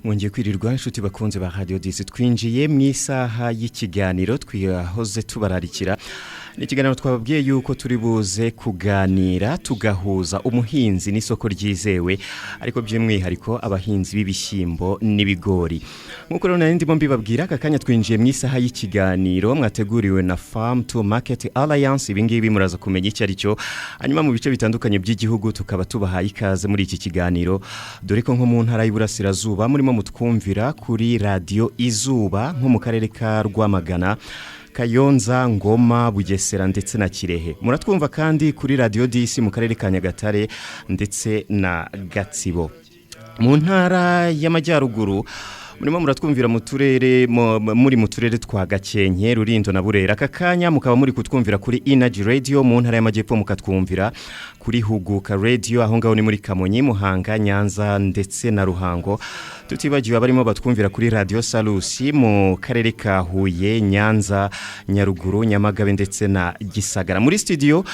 Mwongeye kwirirwa, inshuti bakunze ba Radiyo 10. Twinjiye mu isaha y'ikiganiro twahoze tubararikira. Ni ikiganiro twababwiye yuko turi buze kuganira tugahuza umuhinzi n'isoko ryizewe, ariko by'umwihariko abahinzi b'ibishyimbo n'ibigori. Nk'uko rero nari ndimo mbibabwira, aka kanya twinjiye mu isaha y'ikiganiro mwateguriwe na Farm to Market Alliance. Ibi ngibi muraza kumenya icyo ari cyo. Hanyuma mu bice bitandukanye by'igihugu tukaba tubahaye ikaze muri iki kiganiro, dore ko nko mu Ntara y'Iburasirazuba murimo mutwumvira kuri Radiyo Izuba, nko mu karere ka Rwamagana, Kayonza, Ngoma, Bugesera ndetse na Kirehe. Muratwumva kandi kuri Radiyo 10 mu karere ka Nyagatare ndetse na Gatsibo. Mu Ntara y'Amajyaruguru murimo muratwumvira mu turere muri mu turere twa Gakenke, Rulindo na Burera. Aka kanya mukaba muri kutwumvira kuri Energy Radio. Mu Ntara y'Amajyepfo mukatwumvira kuri Huguka Radio, aho ngaho ni muri Kamonyi, Muhanga, Nyanza ndetse na Ruhango. Tutibagiwe abarimo batwumvira kuri Radiyo Salus mu karere ka Huye, Nyanza, Nyaruguru, Nyamagabe ndetse na Gisagara. Muri studio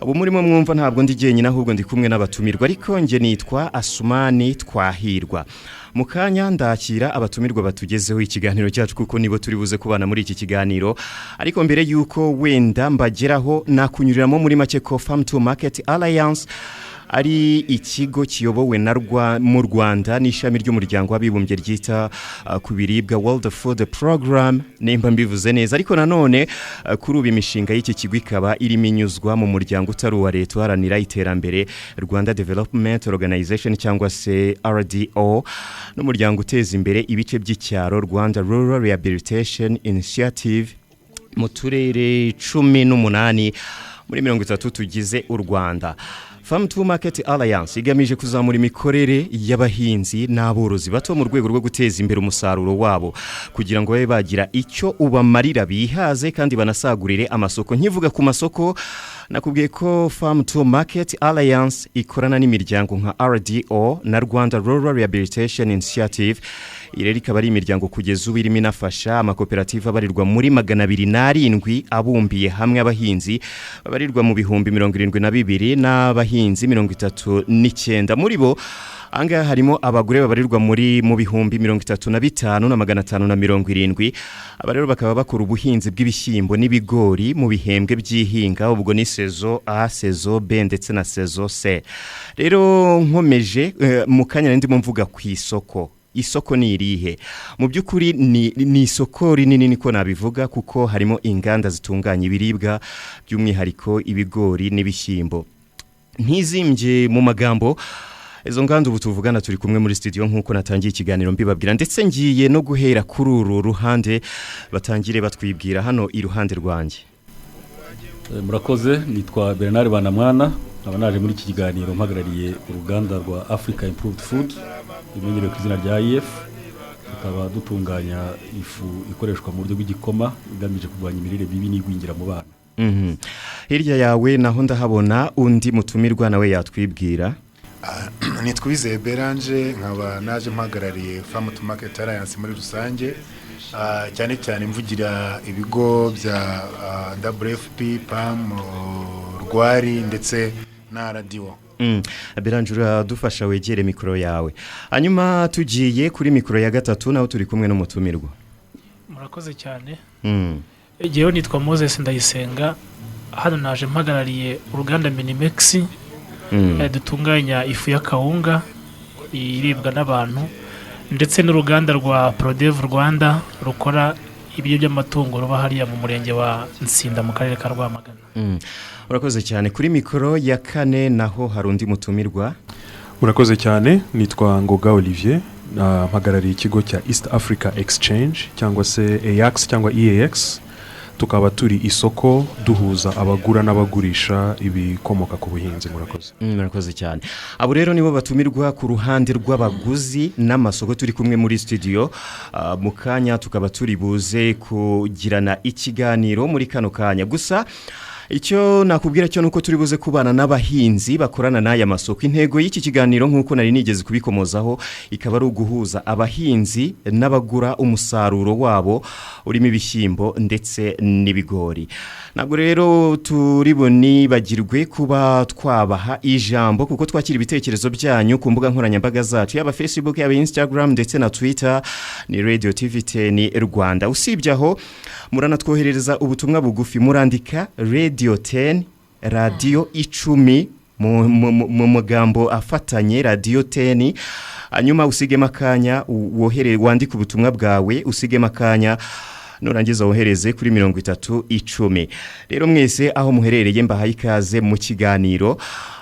ubu murimo mwumva, ntabwo ndi jyenyine, ahubwo ndi kumwe n'abatumirwa, ariko njye nitwa Asumani Twahirwa. Mu kanya ndakira abatumirwa batugezeho ikiganiro cyacu, kuko nibo turi buze kubana muri iki kiganiro. Ariko mbere y'uko wenda mbageraho, nakunyuriramo muri make ko Farm to Market Alliance ari ikigo kiyobowe na mu Rwanda n'ishami ry'Umuryango w'Abibumbye ryita ku biribwa, World Food Program, nimba mbivuze neza. Ariko nanone kuri ubu imishinga y'iki kigo ikaba irimo inyuzwa mu muryango utari uwa leta uharanira iterambere, Rwanda Development Organization cyangwa se RDO, n'umuryango uteza imbere ibice by'icyaro, Rwanda Rural Rehabilitation Initiative, mu turere 18 muri 30 tugize u Rwanda. Farm to Market Alliance igamije kuzamura imikorere y'abahinzi n'aborozi bato mu rwego rwo guteza imbere umusaruro wabo, kugira ngo babe bagira icyo ubamarira, bihaze kandi banasagurire amasoko. Nkivuga ku masoko, nakubwiye ko Farm to Market Alliance ikorana n'imiryango nka RDO na Rwanda Rural Rehabilitation Initiative. Iyi rero ikaba ari imiryango kugeza ubu irimo inafasha amakoperative abarirwa muri 207 abumbiye hamwe abahinzi babarirwa mu 72,000 n'abahinzi 39. Muri bo ahangaha harimo abagore babarirwa mu 35,570. Aba rero bakaba bakora ubuhinzi bw'ibishyimbo n'ibigori mu bihembwe by'ihinga, ubwo ni saison A, saison B ndetse na saison C. Rero nkomeje, mu kanya ndimo mvuga ku isoko. Isoko ni irihe? Mu by'ukuri ni isoko rinini, niko nabivuga, kuko harimo inganda zitunganya ibiribwa, by'umwihariko ibigori n'ibishyimbo. Ntizimbye mu magambo, izo nganda ubu tuvugana turi kumwe muri studio, nk'uko natangiye ikiganiro mbibabwira. Ndetse ngiye no guhera kuri uru ruhande, batangire batwibwira hano iruhande rwanjye. Murakoze. nitwa Bernard Banamwana, nkaba naje muri iki kiganiro mpagarariye uruganda rwa Africa Improved Food, imenyerewe ku izina rya AIF. Tukaba dutunganya ifu ikoreshwa mu buryo bw'igikoma, igamije kurwanya imirire mibi n'igwingira mu bana. Hirya yawe naho ndahabona undi mutumirwa, nawe yatwibwira. Nitwa Uwizeye Beranje, nkaba naje mpagarariye Farm to Market Alliance muri rusange, cyane cyane mvugira ibigo bya WFP, PAM, RWALI ndetse na RDO. Beranje, uradufasha wegere mikoro yawe. Hanyuma tugiye kuri mikoro ya gatatu, naho turi kumwe n'umutumirwa. Murakoze cyane. Njyewe nitwa Moses Ndayisenga. Hano naje mpagarariye uruganda Minimex, dutunganya ifu y'akawunga iribwa n'abantu, ndetse n'uruganda rwa Prodev Rwanda rukora ibiryo by'amatungo, ruba hariya mu murenge wa Nsinda mu karere ka Rwamagana. Urakoze cyane. Kuri mikoro ya kane naho hari undi mutumirwa. Murakoze cyane. Nitwa Ngoga Olivier, mpagarariye ikigo cya East Africa Exchange cyangwa se EAX cyangwa EAX, tukaba turi isoko duhuza abagura n'abagurisha ibikomoka ku buhinzi. Murakoze. Murakoze cyane. Abo rero nibo batumirwa ku ruhande rw'abaguzi n'amasoko turi kumwe muri studio. Mu kanya tukaba turi buze kugirana ikiganiro muri kano kanya gusa. Icyo nakubwira cyo nuko turi buze kubana n'abahinzi bakorana n'aya masoko. Intego y'iki kiganiro, nk'uko nari nigeze kubikomozaho, ikaba ari uguhuza abahinzi n'abagura umusaruro wabo urimo ibishyimbo ndetse n'ibigori. Ntabwo rero turi bunibagirwe kuba twabaha ijambo, kuko twakira ibitekerezo byanyu ku mbuga nkoranyambaga zacu, yaba Facebook, yaba Instagram ndetse na Twitter, ni Radio TV 10 Rwanda. Usibye aho, muranatwoherereza ubutumwa bugufi, murandika Radio 10, radio 10 mu magambo afatanye, Radio 10, hanyuma usigemo akanya, wohere wandike ubutumwa bwawe, usigemo akanya, nurangiza wohereze kuri 3010. Rero mwese aho muherereye, mbahaye ikaze mu kiganiro.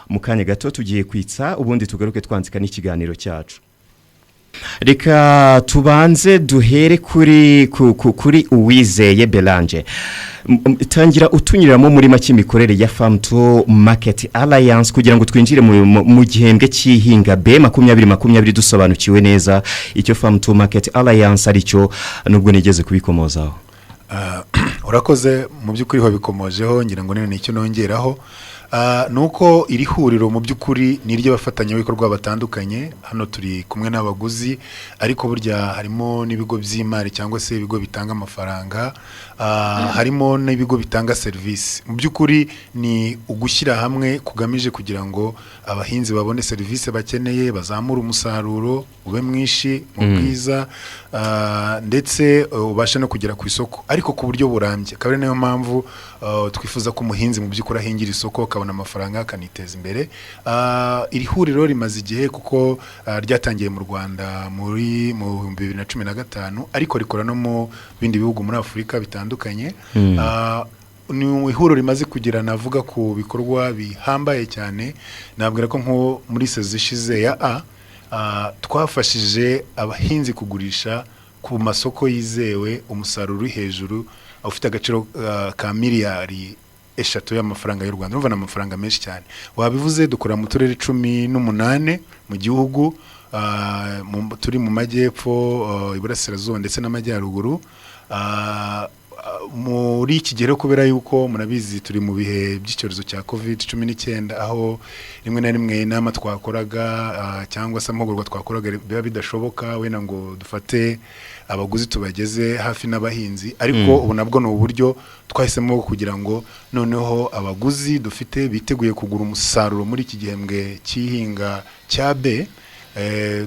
Mu kanya gato tugiye kwitsa, ubundi tugaruke twanzika n'ikiganiro cyacu. Reka tubanze duhere kuri Uwizeye Belange. Tangira utunyuramo muri make imikorere ya Farm to Market Alliance, kugira ngo twinjire mu gihembwe cy'ihinga B 2020 dusobanukiwe neza icyo Farm to Market Alliance aricyo, nubwo nigeze kubikomozaho. Urakoze. Mu by'ukuri wabikomojeho, ngira ngo none icyo nongeraho ni uko iri huriro mu by'ukuri ni iry'abafatanyabikorwa batandukanye. Hano turi kumwe n'abaguzi, ariko burya harimo n'ibigo by'imari cyangwa se ibigo bitanga amafaranga, harimo n'ibigo bitanga serivisi. Mu by'ukuri ni ugushyira hamwe kugamije kugira ngo abahinzi babone serivisi bakeneye, bazamure umusaruro ube mwinshi mu bwiza, ndetse ubashe no kugera ku isoko, ariko ku buryo burambye. Akaba ari nayo mpamvu twifuza ko umuhinzi mu by'ukuri ahingira isoko, akabona amafaranga, akaniteza imbere. Iri huriro rimaze igihe, kuko ryatangiye mu Rwanda muri mu 2015, ariko rikora no mu bindi bihugu muri Afurika bitandukanye. Ni ihuriro rimaze kugira, navuga, ku bikorwa bihambaye cyane. Nabwira ko nko muri saison ishize ya A, twafashije abahinzi kugurisha ku masoko yizewe umusaruro uri hejuru ufite agaciro ka miliyari 3 y'amafaranga y'u Rwanda. Urumva ni amafaranga menshi cyane. Wabivuze, dukora mu turere 18 mu gihugu, turi mu majyepfo, iburasirazuba ndetse n'amajyaruguru. Muri iki gihe rero, kubera yuko murabizi turi mu bihe by'icyorezo cya COVID-19, aho rimwe na rimwe inama twakoraga, cyangwa se amahugurwa twakoraga, biba bidashoboka wenda ngo dufate abaguzi tubageze hafi n'abahinzi, ariko ubu nabwo ni uburyo twahisemo kugira ngo noneho abaguzi dufite biteguye kugura umusaruro muri iki gihembwe cy'ihinga cya B.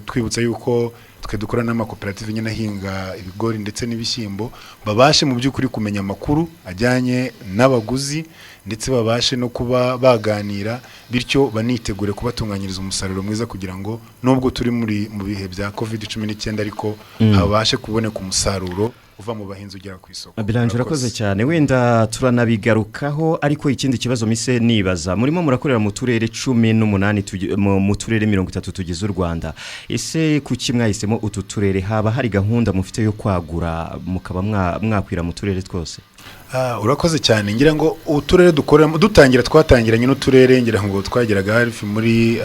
Twibutsa yuko twe dukora n'amakoperative nyine ahinga ibigori ndetse n'ibishyimbo, babashe mu by'ukuri kumenya amakuru ajyanye n'abaguzi, ndetse babashe no kuba baganira, bityo banitegure kubatunganyiriza umusaruro mwiza, kugira ngo nubwo turi mu bihe bya COVID-19, ariko habashe kuboneka umusaruro uva mu bahinzi ugera ku isoko. Biranje, urakoze cyane. Wenda turanabigarukaho, ariko ikindi kibazo mise nibaza: murimo murakorera mu turere 18, mu turere 30 tugize u Rwanda. Ese kuki mwahisemo utu turere? Haba hari gahunda mufite yo kwagura, mukaba mwakwira mu turere twose? Urakoze cyane. Ngira ngo uturere dukoreramo, dutangira twatangiranye n'uturere, ngira ngo twageraga hafi muri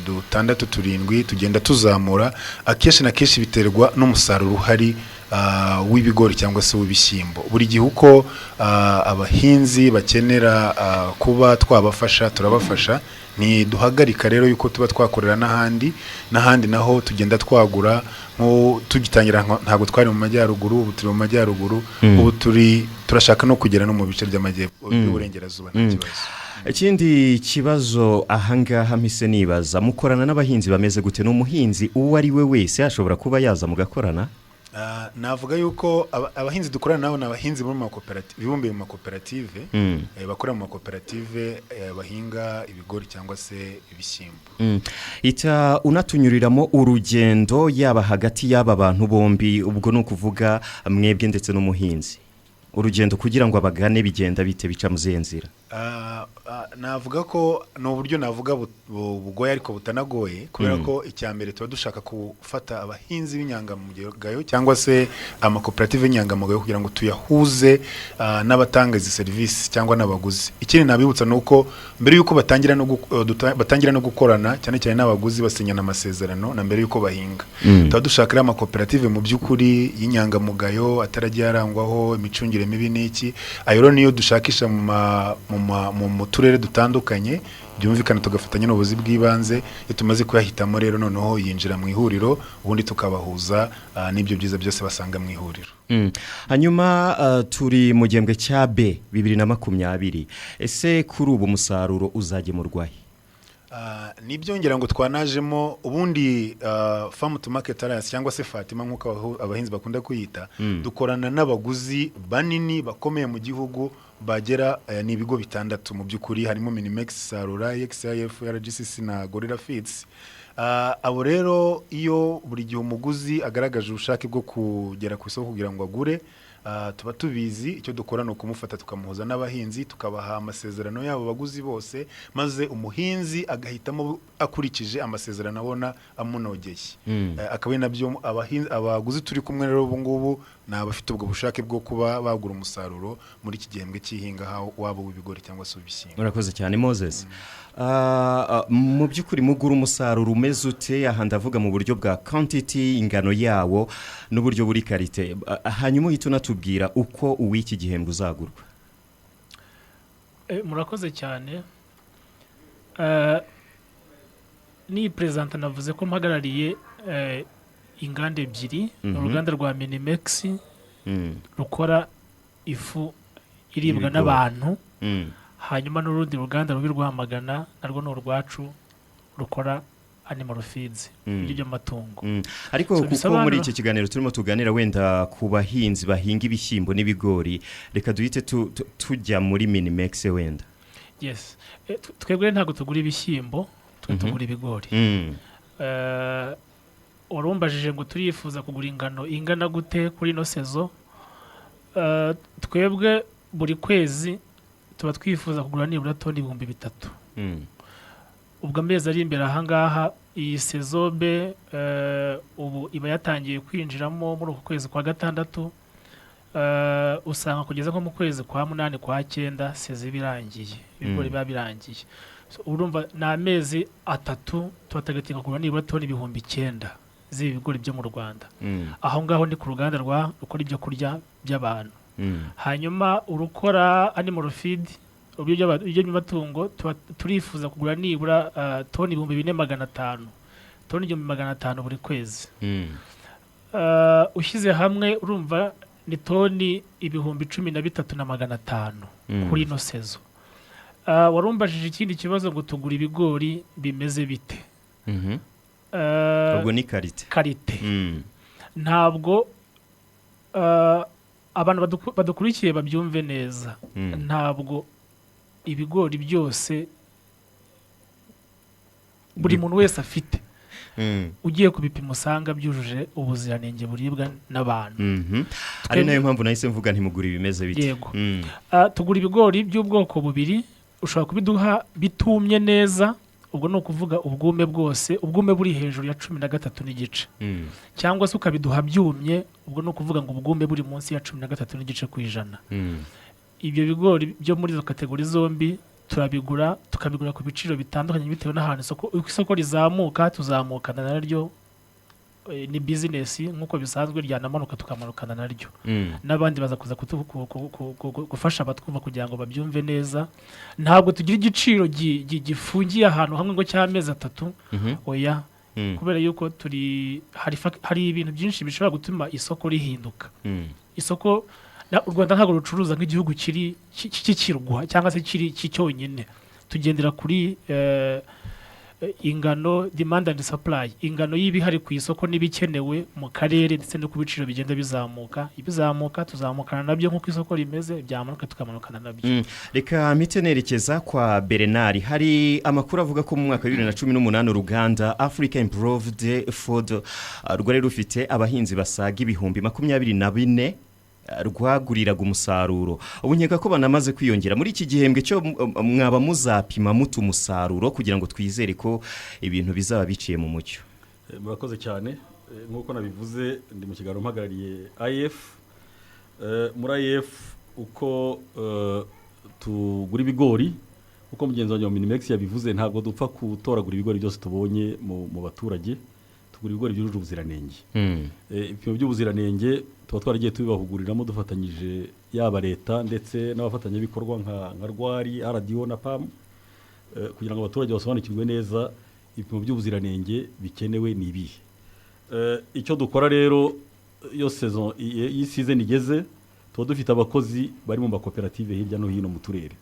dutandatu, turindwi, tugenda tuzamura. Akenshi na kenshi biterwa n'umusaruro uhari w'ibigori cyangwa se w'ibishyimbo. Buri gihe uko abahinzi bakenera kuba twabafasha, turabafasha. Ntiduhagarika rero yuko tuba twakorera n'ahandi n'ahandi, naho tugenda twagura. Nko tugitangira ntabwo twari mu majyaruguru, ubu turi mu majyaruguru, ubu turashaka no kugera no mu bice by'amajyepfo, by'uburengerazuba, nta kibazo. Ikindi kibazo ahangaha mpise nibaza: mukorana n'abahinzi bameze gute? Ni umuhinzi uwo ari we wese ashobora kuba yaza mugakorana? Navuga yuko abahinzi dukorana nabo ni abahinzi bo mu makoperative, bibumbiye mu makoperative, bakora mu makoperative, bahinga ibigori cyangwa se ibishyimbo. Ita unatunyuriramo urugendo yaba hagati y'aba bantu bombi, ubwo ni ukuvuga mwebwe ndetse n'umuhinzi. Urugendo kugira ngo abagane bigenda bite? Bica mu zihe nzira? Navuga ko ni uburyo navuga bugoye ariko butanagoye, kubera ko icya mbere tuba dushaka gufata abahinzi b'inyangamugayo cyangwa se amakoperative y'inyangamugayo, kugira ngo tuyahuze n'abatanga izi serivisi cyangwa n'abaguzi. Ikindi nabibutsa ni uko mbere y'uko batangira no gukorana, cyane cyane n'abaguzi, basinyana amasezerano na mbere y'uko bahinga. Tuba dushaka rero amakoperative mu by'ukuri y'inyangamugayo, ataragiye arangwaho imicungire. ifumbire mibi n'iki. Ayo rero niyo dushakisha mu ma- mu ma- mu mu turere dutandukanye, byumvikana tugafatanya n'ubuyobozi bw'ibanze. Iyo tumaze kuyahitamo rero, noneho yinjira mu ihuriro, ubundi tukabahuza n'ibyo byiza byose basanga mu ihuriro. Hanyuma turi mu gihembwe cya B 2020. Ese kuri ubu umusaruro uzagemurwa he? Nibyo, ngira ngo twanajemo ubundi Farm to Market Alliance cyangwa se Fatima nk'uko abahinzi bakunda kuyita, dukorana n'abaguzi banini bakomeye mu gihugu bagera ni ibigo bitandatu mu by'ukuri, harimo Minimex, Sarura, XIF, RGCC na Gorilla Feeds. Abo rero, iyo buri gihe umuguzi agaragaje ubushake bwo kugera ku isoko kugira ngo agure, tuba tubizi. Icyo dukora ni ukumufata tukamuhuza n'abahinzi, tukabaha amasezerano yabo baguzi bose, maze umuhinzi agahitamo akurikije amasezerano abona amunogeye. Akaba ari nabyo abaguzi turi kumwe rero ubu ngubu ni abafite ubwo bushake bwo kuba bagura umusaruro muri iki gihembwe cy'ihinga, waba uw'ibigori cyangwa se uw'ibishyimbo. Murakoze cyane, Moses. Mu by'ukuri mugura umusaruro umeze ute? Aha ndavuga mu buryo bwa quantity, ingano yawo, n'uburyo buri qualité. Hanyuma uhita unatubwira uko uw'iki gihembwe uzagurwa. Murakoze cyane. Ni perezida navuze ko mpagarariye inganda ebyiri, uruganda rwa Minimex rukora ifu iribwa y'ibigori n'abantu, hanyuma n'urundi ruganda rubi Rwamagana, narwo ni urwacu, rukora animal feeds, ibiryo by'amatungo. Ariko So, kuko muri iki kiganiro turimo tuganira wenda ku bahinzi bahinga ibishyimbo n'ibigori, reka duhite tujya muri Minimex wenda. Yes. Twebwe ntabwo tugura ibishyimbo, twe tugura ibigori. Warumbajije ngo turifuza kugura ingano ingana gute kuri ino saison. Twebwe buri kwezi tuba twifuza kugura nibura toni 3000. Ubwo amezi ari imbere ahangaha, iyi saison B ubu iba yatangiye kwinjiramo muri uku kwezi kwa gatandatu. Usanga kugeza nko mu kwezi kwa munani, kwa cyenda, saison iba irangiye, ibigori biba birangiye. So, urumva ni amezi 3 tuba targetinga kugura nibura toni 9000 z'ibi bigori byo mu Rwanda. Aho ngaho ni ku ruganda rwa rukora ibyo kurya by'abantu. Hanyuma urukora animal feed, ibiryo by'amatungo, tuba turifuza kugura nibura toni 4500, toni 1500 buri kwezi. Ushyize hamwe urumva ni toni 13,500 kuri ino saison. Warumbajije ikindi kibazo ngo tugura ibigori bimeze bite? Ubwo ni qualité. Qualité. Ntabwo abantu badukurikiye babyumve neza. Ntabwo ibigori byose buri muntu wese afite ugiye kubipima usanga byujuje ubuziranenge buribwa n'abantu. Ari nayo mpamvu nahise mvuga ntimugura ibimeze bite. Yego. Tugura ibigori by'ubwoko bubiri. Ushobora kubiduha bitumye neza, ubwo ni ukuvuga ubwume bwose, ubwume buri hejuru ya 13.5, cyangwa se ukabiduha byumye, ubwo ni ukuvuga ngo ubwume buri munsi ya 13.5%. Ibyo bigori byo muri izo catégorie zombi turabigura, tukabigura ku biciro bitandukanye bitewe n'ahantu isoko. Uko isoko rizamuka tuzamukana naryo, ni business nk'uko bisanzwe, ryanamanuka tukamanukana naryo. N'abandi baza kuza gufasha abatwumva kugira ngo babyumve neza. Ntabwo tugira igiciro gifungiye ahantu hamwe ngo cy'amezi 3, oya, kubera yuko turi hari ibintu byinshi bishobora gutuma isoko rihinduka. Isoko u Rwanda ntabwo rucuruza nk'igihugu kiri cy'ikirwa cyangwa se kiri cyonyine. Tugendera kuri ingano, demand and supply, ingano y'ibihari ku isoko n'ibikenewe mu karere, ndetse no ku biciro bigenda bizamuka. Ibizamuka tuzamukana nabyo nk'uko isoko rimeze, byamanuka tukamanukana nabyo. Reka mpite nerekeza kwa Bernard. Hari amakuru avuga ko mu mwaka wa 2018 uruganda Africa Improved Food rwari rufite abahinzi basaga 24,000 rwaguriraga umusaruro. Ubu nkeka ko banamaze kwiyongera. Muri iki gihembwe cyo mwaba muzapima muta umusaruro kugira ngo twizere ko ibintu bizaba biciye mu mucyo? Murakoze cyane. Nk'uko nabivuze, ndi mu kiganiro mpagarariye IF. Muri IF uko tugura ibigori, uko mugenzi wanjye wa Minimex yabivuze, ntabwo dupfa gutoragura ibigori byose tubonye mu baturage. Tugura ibigori bifite Tugura ibigori byujuje ubuziranenge. Ibipimo by'ubuziranenge tuba twaragiye tubibahuguriramo dufatanyije, yaba leta ndetse n'abafatanyabikorwa nka RWARI, RDO na PAM, kugira ngo abaturage basobanukirwe neza ibipimo by'ubuziranenge bikenewe ni ibihe. Icyo dukora rero, iyo saison, iyi season igeze, tuba dufite abakozi bari mu makoperative hirya no hino mu turere,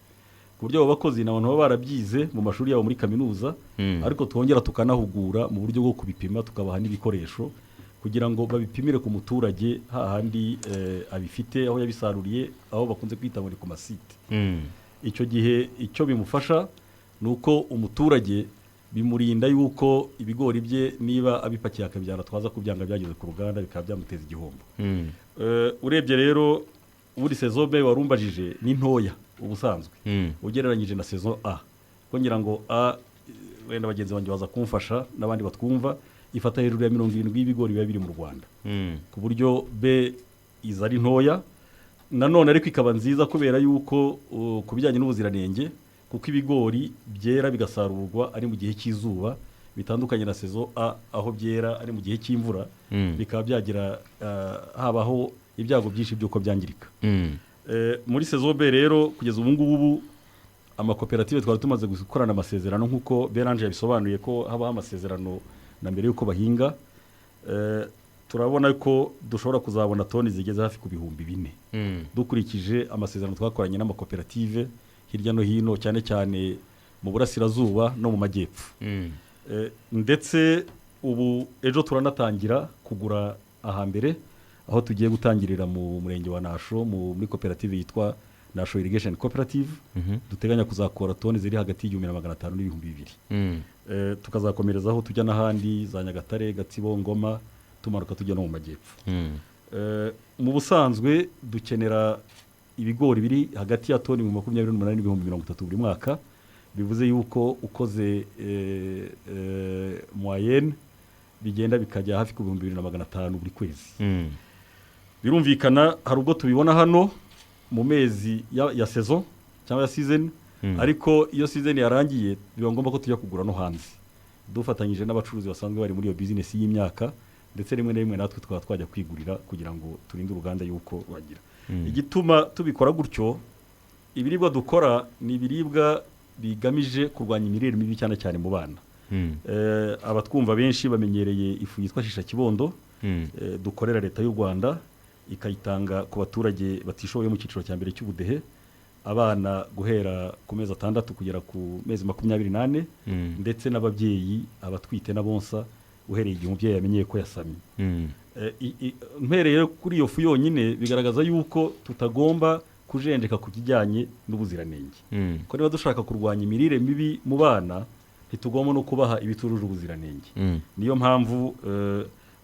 ku buryo abo bakozi ni abantu baba barabyize mu mashuri yabo muri kaminuza, ariko twongera tukanahugura mu buryo bwo kubipima, tukabaha n'ibikoresho kugira ngo babipimire ku muturage hahandi abifite, aho yabisaruriye, aho bakunze kwita ngo ni ku masite. Icyo gihe icyo bimufasha ni uko umuturage bimurinda yuko ibigori bye niba abipakiye akabyara, twaza kubyanga byageze ku ruganda, bikaba byamuteza igihombo. Urebye rero, ubundi saison B warumbajije ni ntoya ubusanzwe ugereranyije na saison A, kuko ngira ngo A, wenda bagenzi banjye baza kumfasha n'abandi batwumva, ifata hejuru ya 70 y'ibigori biba biri mu Rwanda, ku buryo B iza ari ntoya nanone, ariko ikaba nziza kubera yuko ku bijyanye n'ubuziranenge, kuko ibigori byera bigasarurwa ari mu gihe cy'izuba, bitandukanye na saison A aho byera ari mu gihe cy'imvura, bikaba byagira habaho ibyago byinshi by'uko byangirika. Muri saison B rero, kugeza ubu ngubu amakoperative twari tumaze gukorana amasezerano, nk'uko Beranje yabisobanuye ko habaho amasezerano na mbere y'uko bahinga, turabona ko dushobora kuzabona toni zigeze hafi ku 4000 dukurikije amasezerano twakoranye n'amakoperative hirya no hino, cyane cyane mu burasirazuba no mu majyepfo. Ndetse ubu ejo turanatangira kugura ahambere, aho tugiye gutangirira mu murenge wa Nasho, muri koperative yitwa Nasho Irrigation Cooperative. Duteganya kuzakora toni ziri hagati y'1500 n'2000. Tukazakomerezaho tujya n'ahandi za Nyagatare, Gatsibo, Ngoma, tumanuka tujya no mu majyepfo. Mu busanzwe dukenera ibigori biri hagati ya toni 28 n'30,000 buri mwaka, bivuze yuko ukoze moyenne bigenda bikajya hafi ku 2500 buri kwezi. Birumvikana, hari ubwo tubibona hano mu mezi ya saison cyangwa ya season, ariko iyo season yarangiye biba ngombwa ko tujya kugura no hanze, dufatanyije n'abacuruzi basanzwe bari muri iyo bizinesi y'imyaka, ndetse rimwe na rimwe natwe tukaba twajya kwigurira kugira ngo turinde uruganda yuko bagira. Igituma tubikora gutyo, ibiribwa dukora ni ibiribwa bigamije kurwanya imirire mibi, cyane cyane mu bana. Abatwumva benshi bamenyereye ifu yitwa Shisha Kibondo, dukorera leta y'u Rwanda, ikayitanga ku baturage batishoboye mu cyiciro cya mbere cy'ubudehe, abana guhera ku mezi 6 kugera ku mezi 24, ndetse n'ababyeyi, abatwite n'abonsa, uhereye igihe umubyeyi yamenyeye ko yasamye. Mpereye kuri iyo fu yonyine, bigaragaza yuko tutagomba kujenjeka ku kijyanye n'ubuziranenge, ko niba dushaka kurwanya imirire mibi mu bana, ntitugomba no kubaha ibitujuje ubuziranenge. Niyo mpamvu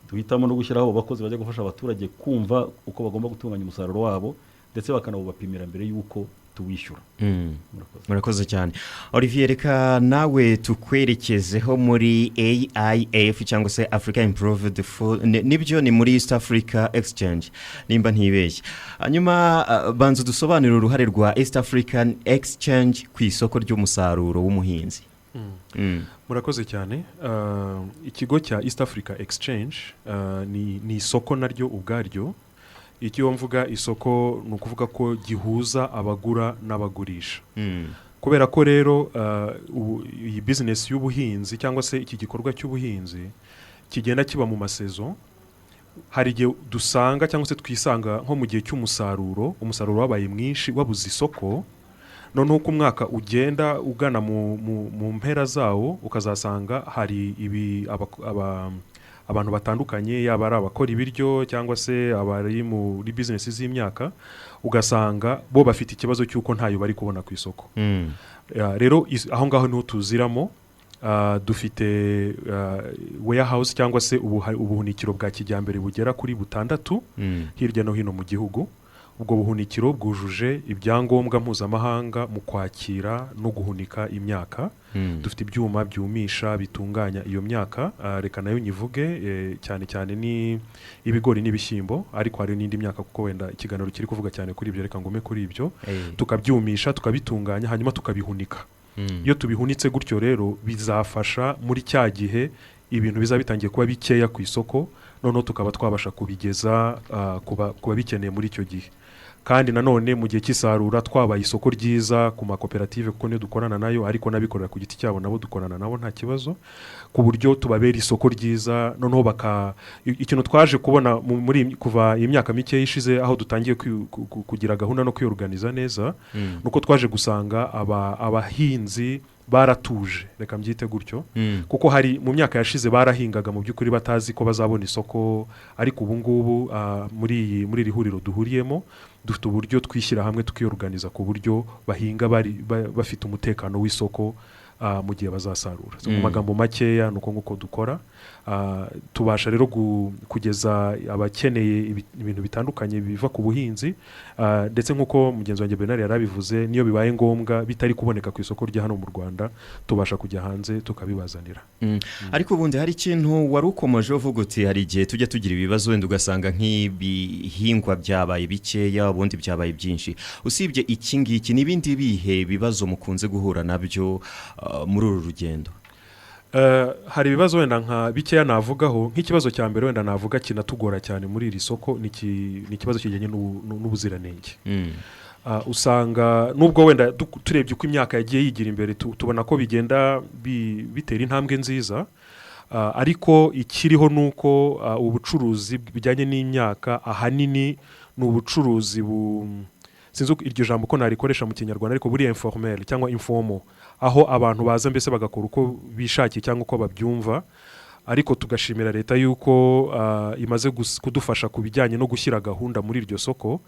duhitamo no gushyiraho abo bakozi bajya gufasha abaturage kumva uko bagomba gutunganya umusaruro wabo, ndetse bakanawubapimira mbere y'uko tuwishyura. Murakoze. Murakoze cyane. Olivier, reka nawe tukwerekezeho muri AIF cyangwa se Africa Improved Food, nibyo, ni muri East Africa Exchange nimba ntibeshye. Hanyuma banza udusobanurire uruhare rwa East African Exchange ku isoko ry'umusaruro w'umuhinzi. Murakoze cyane. Ikigo cya East Africa Exchange ni isoko naryo ubwaryo. Icyo mvuga isoko, ni ukuvuga ko gihuza abagura n'abagurisha. Kubera ko rero iyi bizinesi y'ubuhinzi cyangwa se iki gikorwa cy'ubuhinzi kigenda kiba mu masaison, hari igihe dusanga cyangwa se twisanga nko mu gihe cy'umusaruro, umusaruro wabaye mwinshi wabuze isoko, noneho uko umwaka ugenda ugana mu mpera zawo, ukazasanga hari ibi abantu batandukanye, yaba ari abakora ibiryo cyangwa se abari muri bizinesi z'imyaka, ugasanga bo bafite ikibazo cy'uko ntayo bari kubona ku isoko. Rero aho ngaho niho tuziramo. Dufite warehouse cyangwa se ubuhunikiro bwa kijyambere bugera kuri butandatu hirya no hino mu gihugu. Ubwo buhunikiro bwujuje ibyangombwa mpuzamahanga mu kwakira no guhunika imyaka. Dufite ibyuma byumisha, bitunganya iyo myaka. Reka nayo nyivuge, cyane cyane ni ibigori n'ibishyimbo, ariko hari n'indi myaka, kuko wenda ikiganiro kiri kuvuga cyane kuri ibyo, reka ngume kuri ibyo. Tukabyumisha, tukabitunganya, hanyuma tukabihunika. Iyo tubihunitse gutyo rero, bizafasha muri cya gihe Ibintu bizaba bitangiye kuba bikeya ku isoko, noneho tukaba twabasha kubigeza ku babikeneye muri icyo gihe. Kandi nanone mu gihe cy'isarura twabaye isoko ryiza ku makoperative, kuko niyo dukorana nayo, ariko n'abikorera ku giti cyabo nabo dukorana nabo nta kibazo, ku buryo tubabera isoko ryiza. Noneho baka ikintu twaje kubona muri kuva iyi myaka mike ishize, aho dutangiye kugira gahunda no kwiyoruganiza neza, nuko twaje gusanga abahinzi baratuje, reka mbyite gutyo, kuko hari mu myaka yashize barahingaga mu by'ukuri batazi ko bazabona isoko. Ariko ubu ngubu muri iri huriro duhuriyemo dufite uburyo twishyira hamwe tukiyoruganiza, ku buryo bahinga bafite umutekano w'isoko mu gihe bazasarura. So, mu magambo makeya ni uko nguko dukora. Tubasha rero kugeza abakeneye ibintu bitandukanye biva ku buhinzi, ndetse nk'uko mugenzi wanjye Bernard yarabivuze, niyo bibaye ngombwa bitari kuboneka ku isoko rya hano mu Rwanda, tubasha kujya hanze tukabibazanira. Ariko ubundi hari ikintu wari ukomeje uvuga uti hari igihe tujya tugira ibibazo, wenda ugasanga nk'ibihingwa byabaye bikeya, ubundi byabaye byinshi. Usibye iki ngiki, n'ibindi bihe bibazo mukunze guhura nabyo muri uru rugendo? Hari ibibazo wenda nka bikeya navugaho. Nk'ikibazo cya mbere wenda navuga kinatugora cyane muri iri soko ni ikibazo kijyanye n'ubuziranenge. Usanga nubwo wenda turebye uko imyaka yagiye yigira imbere, tubona ko bigenda bitera intambwe nziza, ariko ikiriho ni uko ubucuruzi bijyanye n'imyaka ahanini ni ubucuruzi sinzi uko iryo jambo ko narikoresha mu Kinyarwanda, ariko buriya informel cyangwa informal, aho abantu baza mbese bagakora uko bishakiye cyangwa uko babyumva. Ariko tugashimira leta yuko imaze kudufasha ku bijyanye no gushyira gahunda muri iryo soko.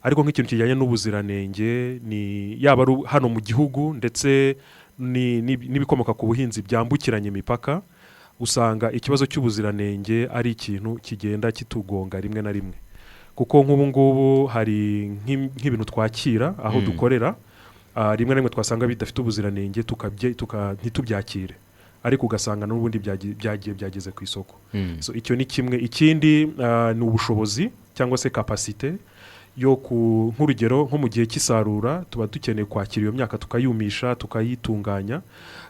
Ariko nk'ikintu kijyanye n'ubuziranenge, ni yaba ari hano mu gihugu ndetse n'ibikomoka ku buhinzi byambukiranya imipaka, usanga ikibazo cy'ubuziranenge ari ikintu kigenda kitugonga rimwe na rimwe, kuko nk'ubu ngubu hari nk'ibintu twakira aho dukorera, rimwe na rimwe twasanga bidafite ubuziranenge ntitubyakire, ariko ugasanga n'ubundi byagiye byageze ku isoko. So icyo ni kimwe. Ikindi ni ubushobozi cyangwa se capacité yo ku nk'urugero nko mu gihe cy'isarura tuba dukeneye kwakira iyo myaka, tukayumisha, tukayitunganya.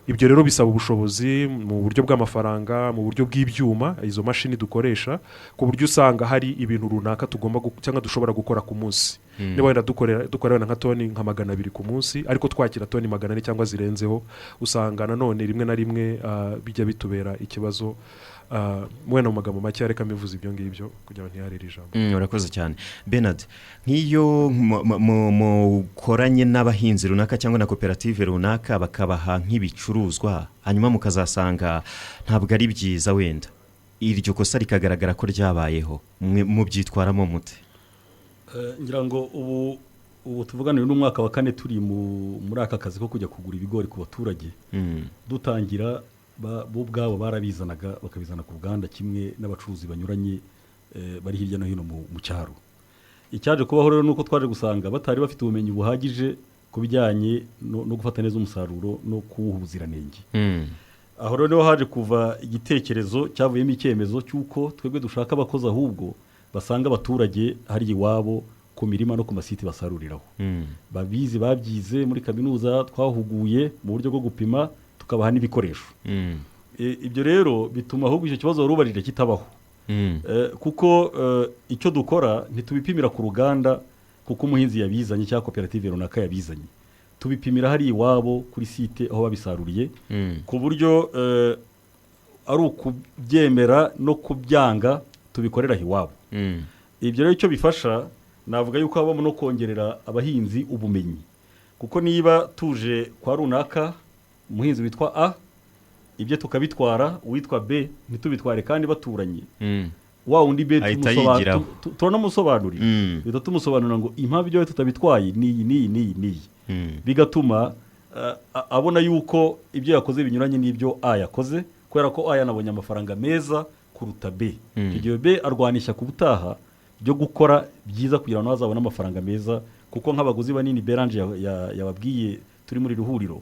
Ibyo rero bisaba ubushobozi mu buryo bw'amafaranga, mu buryo bw'ibyuma, izo mashini dukoresha, ku buryo usanga hari ibintu runaka tugomba cyangwa dushobora gukora ku munsi. Niba wenda dukora wenda nka toni nka 200 ku munsi, ariko twakira toni 400 cyangwa zirenzeho, usanga nanone rimwe na rimwe bijya bitubera ikibazo. Wenda mu magambo make reka mbivuze ibyo ngibyo kugira ngo ntiharire ijambo. Urakoze cyane Bernard. Nk'iyo mukoranye n'abahinzi runaka cyangwa na koperative runaka, bakabaha nk'ibicuruzwa, hanyuma mukazasanga ntabwo ari byiza, wenda iryo kosa rikagaragara ko ryabayeho, mwe mubyitwaramo mute? Ngira ngo ubu tuvugana, uyu ni umwaka wa kane turi muri aka kazi ko kujya kugura ibigori ku baturage. Dutangira bo ubwabo barabizanaga, bakabizana ku ruganda, kimwe n'abacuruzi banyuranye bari hirya no hino mu cyaro. Icyaje kubaho rero ni uko twaje gusanga batari bafite ubumenyi buhagije ku bijyanye no gufata neza umusaruro no kuwuha ubuziranenge. Aho rero niho haje kuva igitekerezo cyavuyemo icyemezo cy'uko twebwe dushaka abakozi ahubwo basanga abaturage hariya iwabo ku mirima no ku masite basaruriraho, babizi, babyize muri kaminuza, twahuguye mu buryo bwo gupima, tukabaha n'ibikoresho. Ibyo rero bituma ahubwo icyo kibazo wari ubarije kitabaho, kuko icyo dukora ntitubipimira ku ruganda kuko umuhinzi yabizanye cyangwa koperative runaka yabizanye, tubipimira hariya iwabo kuri site aho babisaruriye, ku buryo ari ukubyemera no kubyanga tubikorera aho iwabo. Ibyo rero icyo bifasha, navuga yuko habamo no kongerera abahinzi ubumenyi, kuko niba tuje kwa runaka umuhinzi witwa A, ibyo tukabitwara, uwitwa B ntitubitware kandi baturanye, wa wundi B Ahita yigiraho. turanamusobanurira, duhita tumusobanurira ngo impamvu ibyo tutabitwaye ni iyi n'iyi n'iyi n'iyi, bigatuma abona yuko ibyo yakoze binyuranye n'ibyo A yakoze, kubera ko A yanabonye amafaranga meza kuruta B. Icyo gihe B arwanisha ku butaha byo gukora byiza kugira ngo azabone amafaranga meza, kuko nk'abaguzi banini Beranje yababwiye turi muri iri huriro,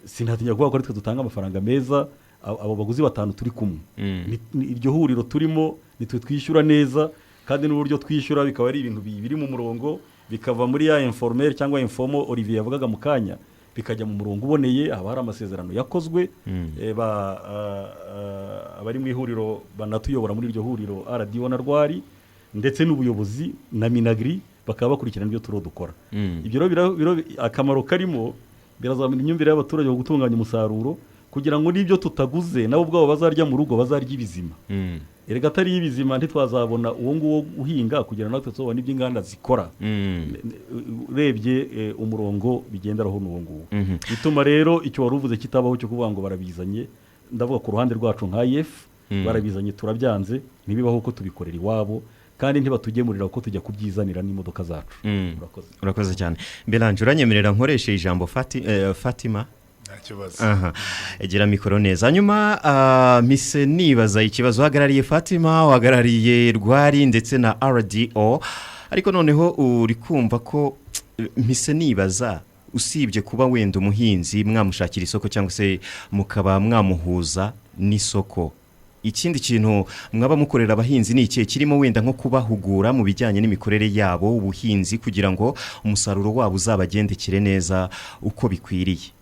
sinatinya kuvuga ko ari twe dutanga amafaranga meza. Abo baguzi batanu turi kumwe, ni iryo huriro turimo, nitwe twishyura neza, kandi n'uburyo twishyura bikaba ari ibintu biri mu murongo, bikava muri ya informel cyangwa informo Olivier yavugaga mu kanya. bikajya mu murongo uboneye. Haba hari amasezerano yakozwe, abari mu ihuriro banatuyobora muri iryo huriro RDO na Rwari ndetse n'ubuyobozi na Minagri bakaba bakurikirana ibyo turiho dukora. Ibyo rero akamaro karimo birazamura imyumvire y'abaturage mu gutunganya umusaruro, kugira ngo n'ibyo tutaguze nabo ubwabo bazarya mu rugo bazarya ibizima. Erega atari ibizima ntitwazabona uwo nguwo uhinga kugira natwe tuzabone ibyo inganda zikora. Urebye umurongo bigenderaho n'uwo nguwo, bituma rero icyo wari uvuze kitabaho cyo kuvuga ngo barabizanye. Ndavuga ku ruhande rwacu nka IF, barabizanye turabyanze, ntibibaho ko tubikorera iwabo kandi ntibatugemurira kuko tujya kubyizanira n'imodoka zacu. Urakoze cyane. Beranje, uranyemerera nkoreshe ijambo Fatima? Aha, egera mikoro neza. Hanyuma mise nibaza ikibazo, uhagarariye Fatima, uhagarariye Rwari ndetse na RDO, ariko noneho uri kumva ko mise nibaza, usibye kuba wenda umuhinzi mwamushakira isoko cyangwa se mukaba mwamuhuza n'isoko, ikindi kintu mwaba mukorera abahinzi ni ikihe kirimo wenda nko kubahugura mu bijyanye n'imikorere yabo ubuhinzi, kugira ngo umusaruro wabo uzabagendekere neza uko bikwiriye,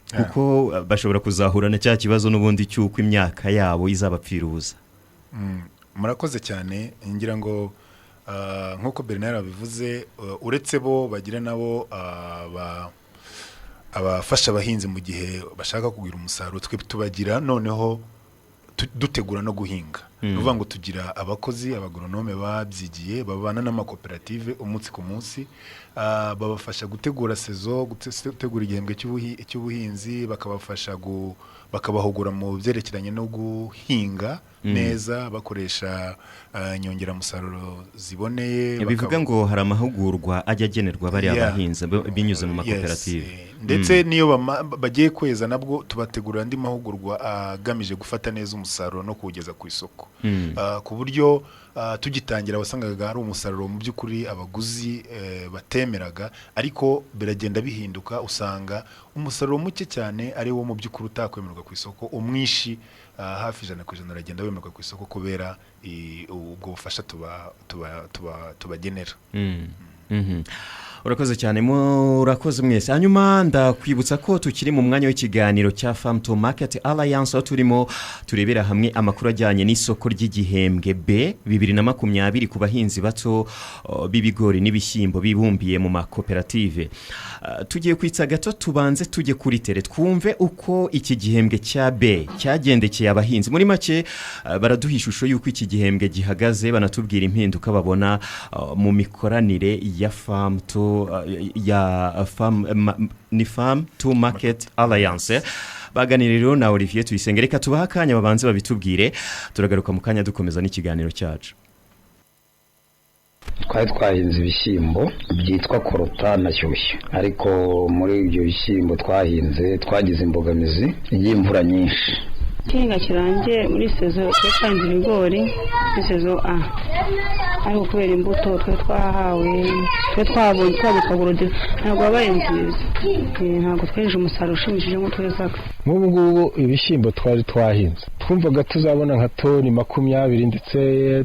kuko bashobora kuzahura na cya kibazo n'ubundi cy'uko imyaka yabo izabapfira ubusa? Murakoze cyane. Ngira ngo nk'uko Bernard abivuze, uretse bo bagira nabo abafasha abahinzi mu gihe bashaka kugira umusaruro, twe tubagira noneho dutegura no guhinga. Ni ukuvuga ngo tugira abakozi, abagoronome babyigiye, babana n'amakoperative umunsi ku munsi, babafasha gutegura saison, gutegura igihembwe cy'ubuhinzi, bakabafasha bakabahugura mu byerekeranye no guhinga neza bakoresha inyongeramusaruro ziboneye. Bivuga ngo hari amahugurwa ajya agenerwa bariya bahinzi binyuze mu makoperative. Ndetse niyo bagiye kweza nabwo tubategurira andi mahugurwa agamije gufata neza umusaruro no kuwugeza ku isoko, ku buryo tugitangira wasangaga hari umusaruro mu by'ukuri abaguzi batemeraga, ariko biragenda bihinduka, usanga umusaruro muke cyane ari wo mu by'ukuri utakwemerwa ku isoko, umwishi hafi 100% uragenda wemerwa ku isoko kubera ubwo bufasha tubagenera. Urakoze cyane, murakoze mwese. Hanyuma ndakwibutsa ko tukiri mu mwanya w'ikiganiro cya Farm to Market Alliance, aho turimo turebera hamwe amakuru ajyanye n'isoko ry'igihembwe B 2020 ku bahinzi bato b'ibigori n'ibishyimbo bibumbiye mu makoperative. Tugiye kwitsa gato, tubanze tujye kuri tere twumve uko iki gihembwe cya B cyagendekeye abahinzi. Muri make baraduha ishusho y'uko iki gihembwe gihagaze, banatubwira impinduka babona mu mikoranire ya Farm to ya Farm ni Farm to Market Alliance. Baganira rero na Olivier Tuyisenge. Reka tubaha akanya babanze babitubwire, turagaruka mu kanya dukomeza n'ikiganiro cyacu. Twari twahinze ibishyimbo byitwa korota na shyushya, ariko muri ibyo bishyimbo twahinze twagize imbogamizi y'imvura nyinshi. Igihinga kirangiye muri sezo twahinze ibigori muri sezo A, ariko kubera imbuto twe twahawe twe twabonye twabikagura ntabwo wabaye nziza, ntabwo twejeje umusaruro ushimishije nk'uko twezaga. Nk'ubu ngubu ibishyimbo twari twahinze twumvaga tuzabona nka toni 20, ndetse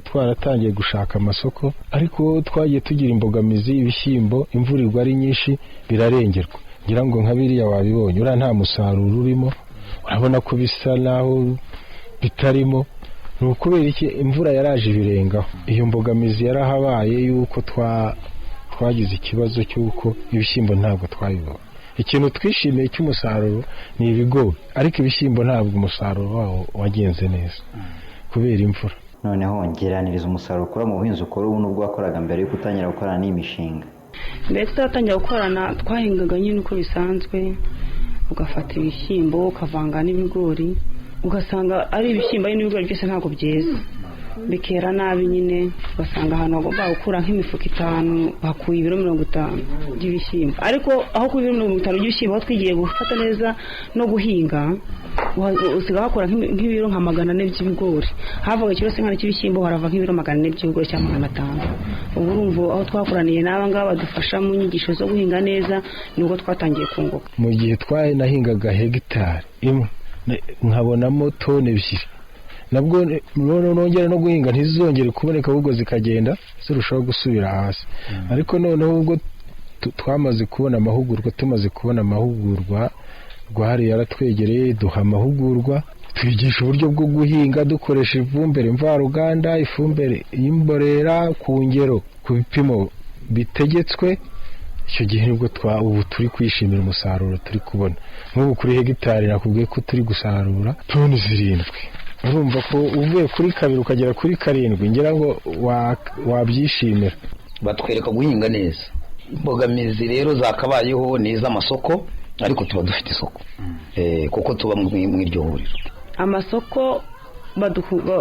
twaratangiye gushaka amasoko, ariko twagiye tugira imbogamizi, ibishyimbo imvura igwa ari nyinshi birarengerwa. Ngira ngo nka biriya wabibonye, uriya nta musaruro urimo, urabona ko bisa naho bitarimo. Ni ukubera iki? Imvura yaraje ibirengaho. Iyo mbogamizi yarahabaye y'uko twagize ikibazo cy'uko ibishyimbo ntabwo twabibonye. Ikintu twishimiye cy'umusaruro ni ibigori, ariko ibishyimbo ntabwo umusaruro wawo wagenze neza kubera imvura. Noneho ngeraniriza umusaruro ukura mu buhinzi ukora ubu n'ubwo wakoraga mbere y'uko utangira gukorana n'iyi mishinga. Mbere tutatangira gukorana twahingaga nyine uko bisanzwe, ugafata ibishyimbo ukavanga n'ibigori, ugasanga ari ibishyimbo ari n'ibigori byose ntabwo byeze, bikera nabi nyine, ugasanga ahantu hagomba gukura nk'imifuka 5 bakuye ibiro 50 by'ibishyimbo. Ariko aho ku biro 50 by'ibishyimbo twigiye gufata neza no guhinga, usiga hakura nk'ibiro nka 400 by'ibigori, havaga ikiro se cy'ibishyimbo harava nk'ibiro 400 by'ibigori cyangwa 500. Ubu urumva aho twakoraniye n'aba ngaba badufasha mu nyigisho zo guhinga neza, nubwo twatangiye kunguka. Mu gihe twanahingaga hegitari imwe nkabonamo toni 2, nabwo nongera no guhinga ntizongere kuboneka, ahubwo zikagenda zirushaho gusubira hasi. Ariko noneho ubwo Twamaze kubona amahugurwa, tumaze kubona amahugurwa, Rwari yaratwegereye, duha amahugurwa, twigisha uburyo bwo guhinga dukoresha ifumbire mvaruganda, ifumbire y'imborera ku ngero, ku bipimo bitegetswe. Icyo gihe nibwo ubu turi kwishimira umusaruro turi kubona. Nk'ubu kuri hegitari nakubwiye ko turi gusarura toni 7. Urumva ko uvuye kuri 2 ukagera kuri 7, ngira ngo wabyishimira. Batwereka guhinga neza. Imbogamizi rero zakabayeho ni iz'amasoko, ariko tuba dufite isoko kuko tuba mu iryo huriro. Amasoko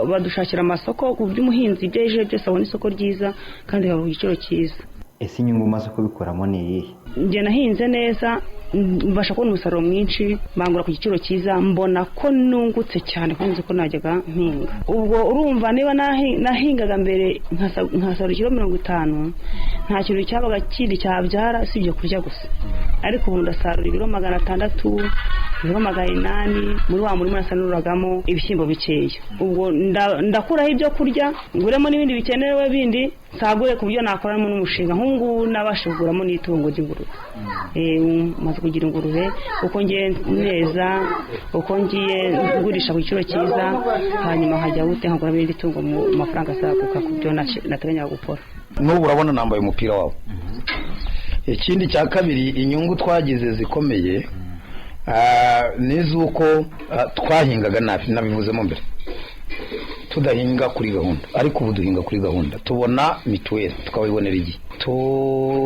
badushakira amasoko ku buryo umuhinzi ibyo yejeje byose abona isoko ryiza kandi ku giciro cyiza. Ese inyungu umaze kubikuramo ni iyihe? Njye nahinze neza, mbasha kubona umusaruro mwinshi, mbangura ku giciro cyiza, mbona ko nungutse cyane kuko nzi ko najyaga mpinga. Ubwo urumva niba nahingaga mbere nkasarura ikiro 50, nta kintu cyabaga kindi cyabyara usibye kurya gusa, ariko ubu ndasarura ibiro 600, ibiro 800 muri wa murima nasaruragamo ibishyimbo bikeya. Ubwo ndakuraho ibyo kurya, nguremo n'ibindi bikenewe bindi, nsagure ku buryo nakoramo n'umushinga. Nk'ubu ngubu nabasha kuguramo n'itungo ry'ingurube. Maze kugira ingurube uko ngiye neza, uko ngiye ngurisha ku giciro cyiza, hanyuma nkajya gute nkaguramo irindi tungo mu mafaranga asaguka ku byo nateganyaga gukora. N'ubu urabona nambaye umupira wabo. Ikindi cya kabiri, inyungu twagize zikomeye ni z'uko twahingaga nabi, nabivuzemo mbere, tudahinga kuri gahunda, ariko ubu duhinga kuri gahunda, tubona mituweli tukabibonera igihe,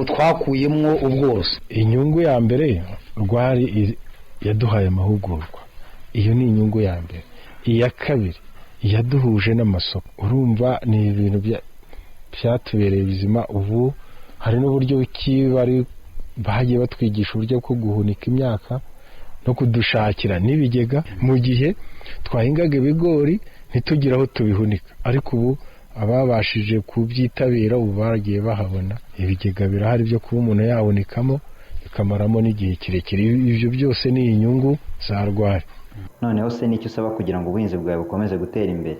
twakuyemo ubworozi. Inyungu ya mbere Rwari yaduhaye amahugurwa, iyo ni inyungu ya mbere. Iya kabiri yaduhuje n'amasoko. Urumva ni ibintu byatubereye bizima. Ubu hari n'uburyo bari bagiye batwigisha uburyo bwo guhunika imyaka no kudushakira n'ibigega mu gihe twahingaga ibigori ntitugire aho tubihunika, ariko ubu ababashije kubyitabira ubu baragiye bahabona ibigega birahari byo kuba umuntu yahunikamo bikamaramo n'igihe kirekire. Ibyo byose ni inyungu za Rwari. Noneho se nicyo usaba kugira ngo ubuhinzi bwawe bukomeze gutera imbere?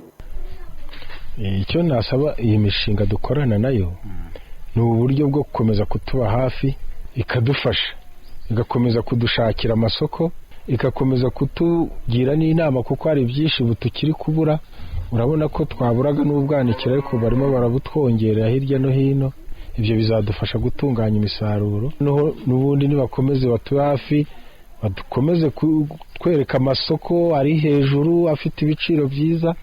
Icyo nasaba iyi mishinga dukorana nayo ni uburyo bwo gukomeza kutuba hafi, ikadufasha, igakomeza kudushakira amasoko, igakomeza kutugira n'inama, kuko hari byinshi ubu tukiri kubura. Urabona ko twaburaga n'ubwanikiro, ariko barimo barabutwongerera hirya no hino. Ibyo bizadufasha gutunganya imisaruro. N'ubundi nibakomeze batube hafi, badukomeze kutwereka amasoko ari hejuru afite ibiciro byiza,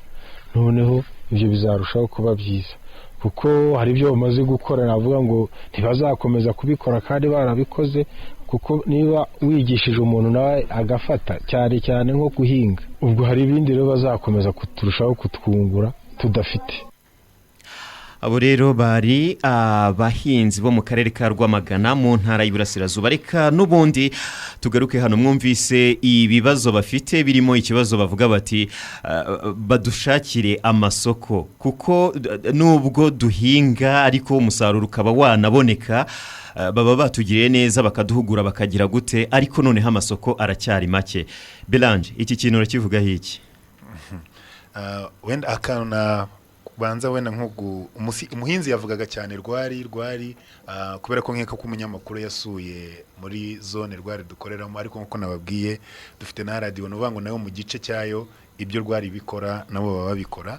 noneho ibyo bizarushaho kuba byiza, kuko hari ibyo bamaze gukora navuga ngo ntibazakomeza kubikora kandi barabikoze. Kuko niba wigishije umuntu nawe agafata, cyane cyane nko guhinga, ubwo hari ibindi rero bazakomeza kuturushaho kutwungura tudafite. Abo rero bari abahinzi bo mu karere ka Rwamagana mu ntara y'Iburasirazuba. Reka n'ubundi tugaruke hano, mwumvise ibibazo bafite birimo ikibazo bavuga bati badushakire amasoko, kuko nubwo duhinga ariko umusaruro ukaba wanaboneka, baba batugiriye neza bakaduhugura bakagira gute, ariko noneho amasoko aracyari make. Belange, iki kintu urakivugaho iki? Wenda akantu na banza wenda nko umuhinzi yavugaga cyane Rwari kubera ko nkeka ko umunyamakuru yasuye muri zone Rwari dukoreramo, ariko nkuko nababwiye dufite na radio, nuvuga ngo nayo mu gice cyayo ibyo Rwari bikora nabo baba babikora.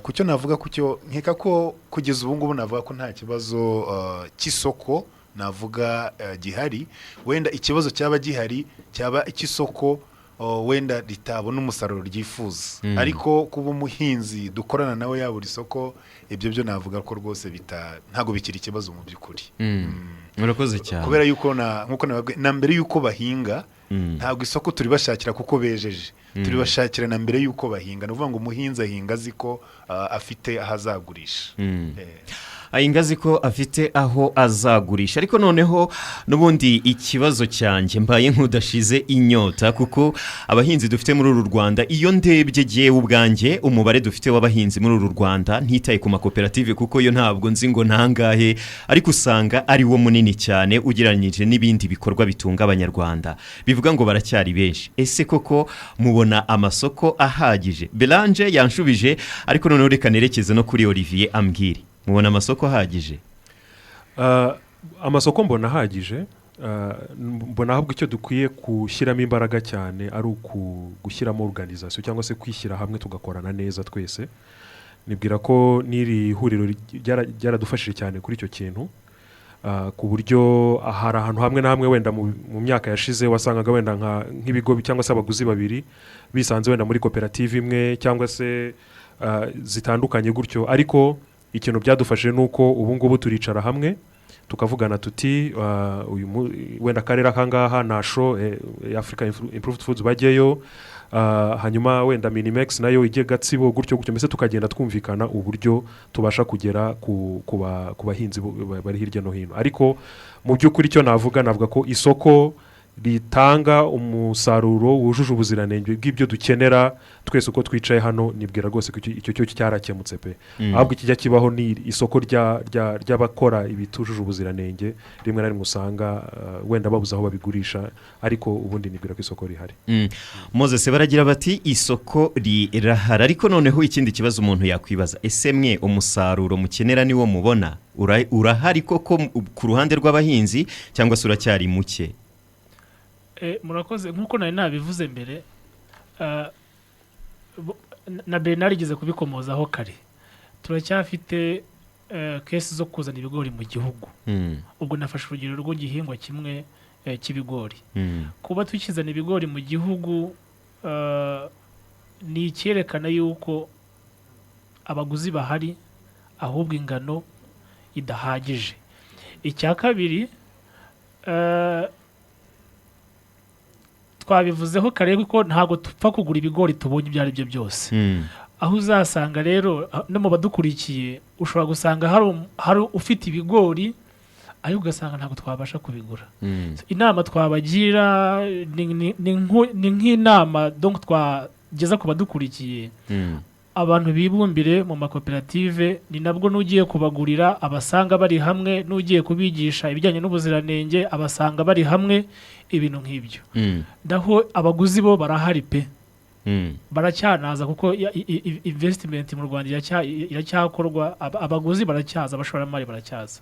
Kucyo navuga kucyo nkeka ko kugeza ubu ngubu navuga ko nta kibazo cy'isoko navuga gihari. Wenda ikibazo cyaba gihari cyaba icy'isoko wenda ritabona umusaruro ryifuza, ariko kuba umuhinzi dukorana nawe yabura isoko, ibyo byo navuga ko rwose ntago bikiri ikibazo mu by'ukuri. Murakoze cyane. Kubera yuko nkuko nababwiye na mbere yuko bahinga, ntabwo isoko turibashakira kuko bejeje, turibashakira na mbere yuko bahinga. Ni ukuvuga ngo umuhinzi ahinga azi ko afite aho azagurisha. Ahinga azi ko afite aho azagurisha. Ariko noneho n'ubundi ikibazo cyanjye mbaye nk'udashize inyota, kuko abahinzi dufite muri uru Rwanda, iyo ndebye jyewe ubwanjye umubare dufite w'abahinzi muri uru Rwanda, ntitaye ku makoperative kuko yo ntabwo nzi ngo nangahe, ariko usanga ari wo munini cyane ugereranyije n'ibindi bikorwa bitunga abanyarwanda. Bivuga ngo baracyari benshi. Ese koko mubona amasoko ahagije? Belange yanshubije, ariko noneho reka nerekeze no kuri Olivier ambwire. Mubona amasoko ahagije? Amasoko mbona ahagije. Mbona ahubwo icyo dukwiye gushyiramo imbaraga cyane ari gushyiramo organisation cyangwa se kwishyira hamwe, tugakorana neza twese. Nibwira ko n'iri huriro ryaradufashije cyane kuri icyo kintu, ku buryo hari ahantu hamwe na hamwe wenda mu myaka yashize wasangaga wenda nk'ibigo cyangwa se abaguzi babiri bisanze wenda muri koperative imwe cyangwa se zitandukanye gutyo. Ariko ikintu byadufashije ni uko ubu ngubu turicara hamwe, tukavugana tuti uyu wenda akarere akangaha nasho Africa Improved Foods bajyeyo, hanyuma wenda Minimex nayo ijye Gatsibo, gutyo gutyo, mbese tukagenda twumvikana uburyo tubasha kugera ku bahinzi bari hirya no hino. Ariko mu by'ukuri icyo navuga ko isoko ritanga umusaruro wujuje ubuziranenge bw'ibyo dukenera twese uko twicaye hano, nibwira rwose ko icyo cyo cyarakemutse pe. Ahubwo ikijya kibaho ni isoko ry'abakora ibitujuje ubuziranenge, rimwe na rimwe usanga wenda babuze aho babigurisha, ariko ubundi nibwira ko isoko rihari. Moses, baragira bati isoko rirahari, ariko noneho ikindi kibazo umuntu yakwibaza: ese mwe umusaruro mukenera niwo mubona urahari koko ku ruhande rw'abahinzi, cyangwa se uracyari muke? Murakoze. Nk'uko nari nabivuze mbere, na Bernard igeze kubikomozaho kare, turacyafite cases zo kuzana ibigori mu gihugu. Ubwo nafashe urugero rw'igihingwa kimwe cy'ibigori. Kuba tukizana ibigori mu gihugu ni icyerekana yuko abaguzi bahari, ahubwo ingano idahagije. Icya kabiri, twabivuzeho kare ko ntabwo tupfa kugura ibigori tubonye ibyo ari byo byose. Aho uzasanga rero no mu badukurikiye, ushobora gusanga hari ufite ibigori, ariko ugasanga ntabwo twabasha kubigura. Inama twabagira ni nk'inama donc twageza ku badukurikiye: abantu bibumbire mu makoperative. Ni nabwo n'ugiye kubagurira abasanga bari hamwe, n'ugiye kubigisha ibijyanye n'ubuziranenge abasanga bari hamwe, ibintu nk'ibyo. Ndaho abaguzi bo barahari pe. Baracyanaza kuko investment mu Rwanda iracyakorwa, abaguzi baracyaza, abashoramari baracyaza.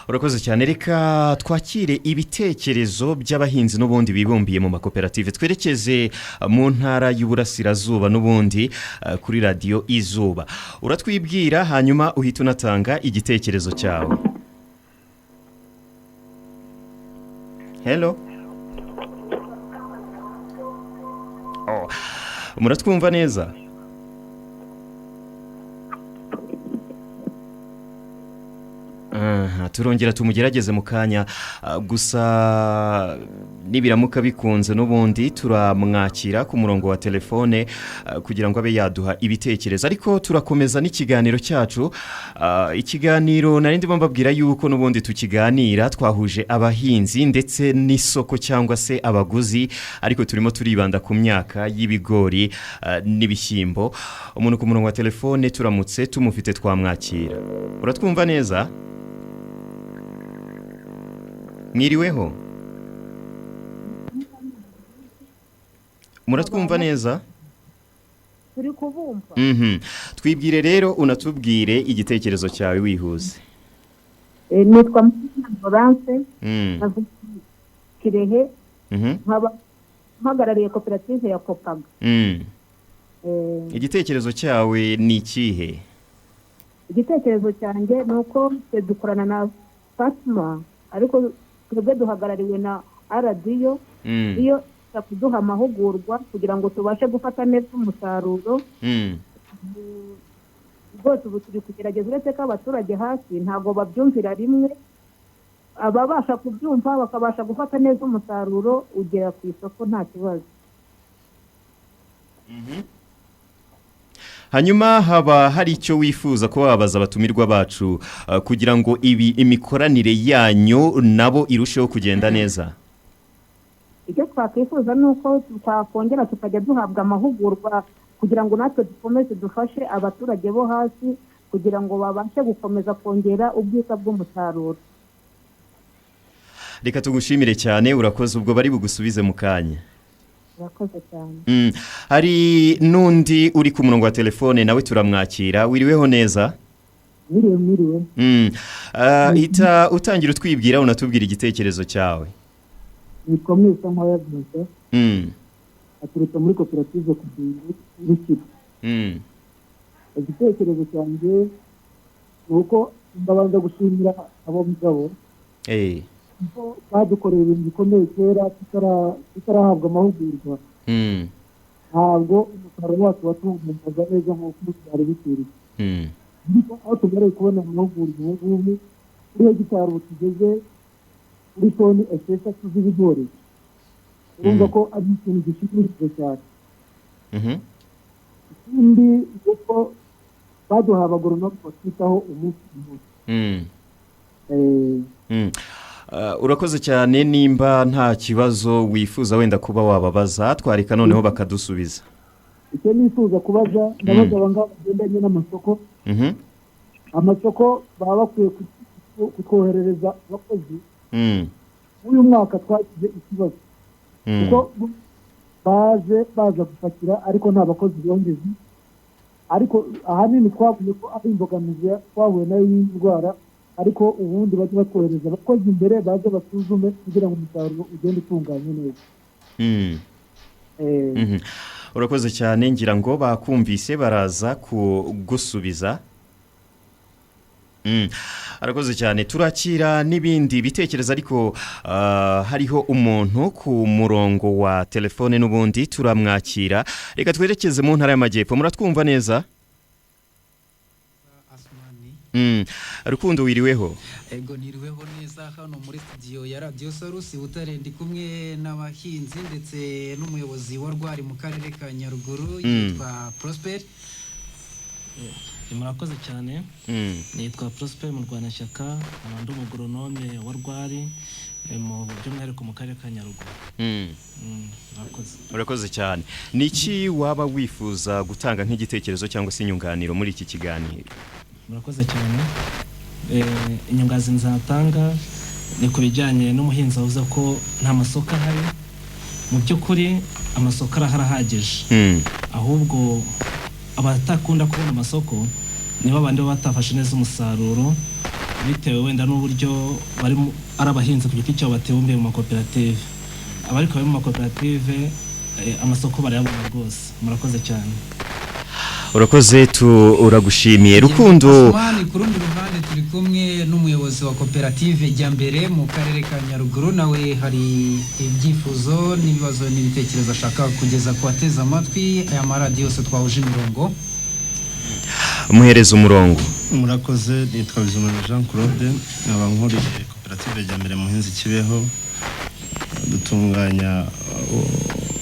Urakoze cyane. Reka twakire ibitekerezo by'abahinzi n'ubundi bibumbiye mu makoperative. Twerekeze mu Ntara y'Uburasirazuba n'ubundi kuri Radiyo Izuba. Uratwibwira, hanyuma uhita unatanga igitekerezo cyawe. Hello. Oh. Muratwumva neza? Aha, turongera tumugerageze mu kanya, gusa nibiramuka bikunze n'ubundi turamwakira ku murongo wa telefone kugira ngo abe yaduha ibitekerezo. Ariko turakomeza n'ikiganiro cyacu. Ikiganiro nari ndimo mbabwira yuko n'ubundi tukiganira twahuje abahinzi ndetse n'isoko cyangwa se abaguzi, ariko turimo turibanda ku myaka y'ibigori n'ibishyimbo. Umuntu ku murongo wa telefone turamutse tumufite twamwakira. Uratwumva neza? Mwiriweho? Muratwumva neza? Turi kubumva. Twibwire rero, unatubwire igitekerezo cyawe wihuse. Nitwa Florence, Kirehe, nkaba mpagarariye koperative ya Kopaga. Igitekerezo cyawe ni ikihe? Igitekerezo cyanjye ni uko dukorana na Fatma, ariko twebwe duhagarariwe na RDO, iyo kuduha amahugurwa kugira ngo tubashe gufata neza umusaruro. Rwose ubu turi kugerageza, uretse ko abaturage hasi ntabwo babyumvira rimwe, ababasha kubyumva bakabasha gufata neza umusaruro ugera ku isoko nta kibazo. Hanyuma haba hari icyo wifuza ko wabaza abatumirwa bacu kugira ngo ibi imikoranire yanyu nabo irusheho kugenda neza? Icyo twakwifuza ni uko twakongera tukajya duhabwa amahugurwa kugira ngo natwe dukomeze dufashe abaturage bo hasi kugira ngo babashe gukomeza kongera ubwiza bw'umusaruro. Reka tugushimire cyane, urakoze. Ubwo bari bugusubize mu kanya. Urakoze cyane. Hari n'undi uri ku murongo wa telefone nawe turamwakira. Wiriweho neza? Mwiriwe, mwiriwe. Hita utangira utwibwira, unatubwira igitekerezo cyawe. Nitwa Mwesa Nkwaya Vincent, aturutse muri koperative Kudingi. Igitekerezo cyanjye ni uko ndabanza gushimira abo mugabo kuko badukoreye ibintu bikomeye kera tutarahabwa amahugurwa. Ntabwo umusaruro wacu watunganywaga neza nk'uko byari bikwiriye. Ariko aho tumereye kubona amahugurwa ubu ngubu, kuri hegitari ubu tugeze kuri toni 6 z'ibigori. Urumva ko ari ikintu gishimishije cyane. Ikindi ni uko baduhaye abagoronome batwitaho umunsi ku munsi. Urakoze cyane. Nimba nta kibazo wifuza wenda kuba wababaza, twareka noneho bakadusubiza. Icyo nifuza kubaza, ndabaza aba ngaba bagendanye n'amasoko. Amasoko baba bakwiye kutwoherereza abakozi. Uyu mwaka twagize ikibazo kuko baje baza gupakira ariko nta bakozi bongeze, ariko ahanini twavuye ko ari imbogamizi twahuye nayo y'indwara, ariko ubundi bajye batwohereza abakozi imbere, baze basuzume kugira ngo umusaruro ugende utunganye neza. Urakoze cyane, ngira ngo bakumvise, baraza kugusubiza. Arakoze cyane. Turakira n'ibindi bitekerezo, ariko hariho umuntu ku murongo wa telefone n'ubundi turamwakira. Reka twerekeze mu Ntara y'Amajyepfo. Muratwumva neza? Rukundo, wiriweho? Ego, niriweho neza. Hano muri studio ya Radiyo Salus Butare ndi kumwe n'abahinzi ndetse n'umuyobozi wa Rwari mu karere ka Nyaruguru, yitwa Prosper. Murakoze cyane. Nitwa Prosper Murwanashyaka, nkaba ndi umugoronome wa Rwari, mu by'umwihariko mu karere ka Nyaruguru. Murakoze. Urakoze cyane. Ni iki waba wifuza gutanga nk'igitekerezo cyangwa se inyunganiro muri iki kiganiro? Murakoze cyane. Inyunganizi nzatanga ni ku bijyanye n'umuhinzi wavuze ko nta masoko ahari. Mu by'ukuri amasoko arahari ahagije, ahubwo abatakunda kubona amasoko nibo bandi baba batafashe neza umusaruro, bitewe wenda n'uburyo bari ari abahinzi ku giti cyabo batibumbiye mu makoperative. Abariko bari mu makoperative, amasoko barayabona rwose. Murakoze cyane. Urakoze, turagushimiye, Rukundo. Asumani, ku rundi ruhande turi kumwe n'umuyobozi wa koperative Jyambere mu karere ka Nyaruguru, nawe hari ibyifuzo n'ibibazo n'ibitekerezo ashaka kugeza ku bateze amatwi aya maradiyo yose twahuje imirongo. Umuhereza umurongo. Murakoze. Nitwa Bizimana Jean Claude, nkaba nkuriye koperative Jyambere Muhinzi Kibeho. Dutunganya,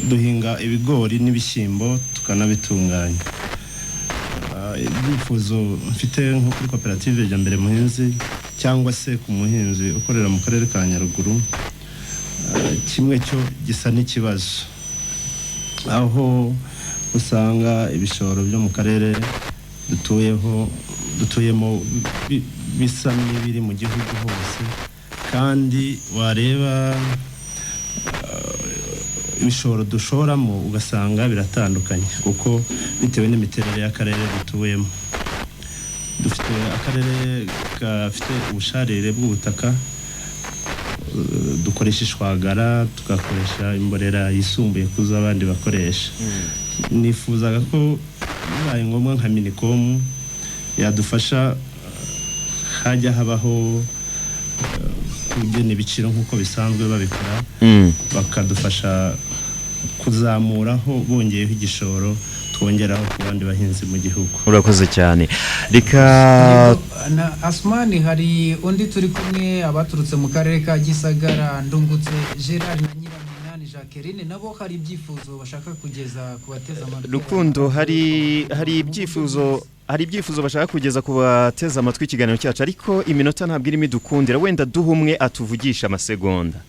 duhinga ibigori n'ibishyimbo tukanabitunganya. Ibyifuzo mfite nko kuri koperative Jyambere Muhinzi cyangwa se ku muhinzi ukorera mu karere ka Nyaruguru, kimwe cyo gisa n'ikibazo, aho usanga ibishoro byo mu karere dutuyeho, dutuyemo, bisa n'ibiri mu gihugu hose, kandi wareba ibishoro dushoramo ugasanga biratandukanye, kuko bitewe n'imiterere y'akarere dutuyemo. Dufite akarere gafite ubusharire bw'ubutaka, dukoresha ishwagara, tugakoresha imborera yisumbuye ku zo abandi bakoresha. Nifuzaga ko bibaye ngombwa nka MINICOM yadufasha, hajya habaho kugena ibiciro nk'uko bisanzwe babikora, bakadufasha kuzamuraho bongeyeho igishoro twongeraho ku bandi bahinzi mu gihugu. Urakoze cyane. Reka Na Asumani, hari undi turi kumwe, abaturutse mu karere ka Gisagara, Ndungutse Gerard na Nyiraminani Jacqueline, nabo hari ibyifuzo bashaka kugeza ku bateze amatwi. Rukundo, hari ibyifuzo bashaka kugeza ku bateze amatwi ikiganiro cyacu, ariko iminota ntabwo irimo idukundira. Wenda duha umwe atuvugisha amasegonda.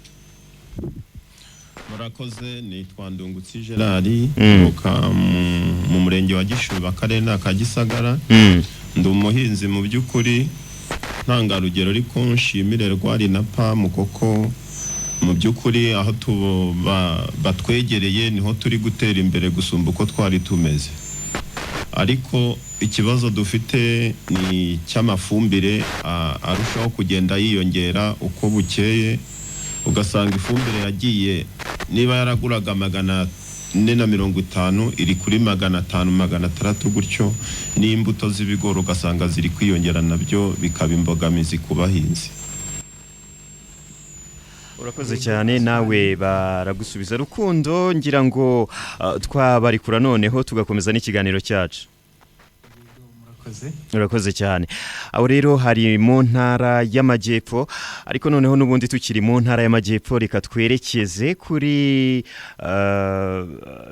Murakoze. Nitwa Ndungutse Gerard, mvuka mu murenge wa Gishubi, akarere ni aka Gisagara. Ndi umuhinzi mu by'ukuri ntangarugero, ariko nshimire Rwari na PAM, kuko mu by'ukuri aho batwegereye niho turi gutera imbere gusumba uko twari tumeze. Ariko ikibazo dufite ni icy'amafumbire arushaho kugenda yiyongera uko bukeye, ugasanga ifumbire yagiye, niba yaraguraga 450, iri kuri 500, 600 gutyo, n'imbuto z'ibigori ugasanga ziri kwiyongera, nabyo bikaba imbogamizi ku bahinzi. Urakoze cyane, nawe baragusubiza. Rukundo, ngira ngo twabarikura noneho tugakomeza n'ikiganiro cyacu. Urakoze cyane. Aho rero hari mu ntara y'Amajyepfo, ariko noneho n'ubundi tukiri mu ntara y'Amajyepfo, reka twerekeze kuri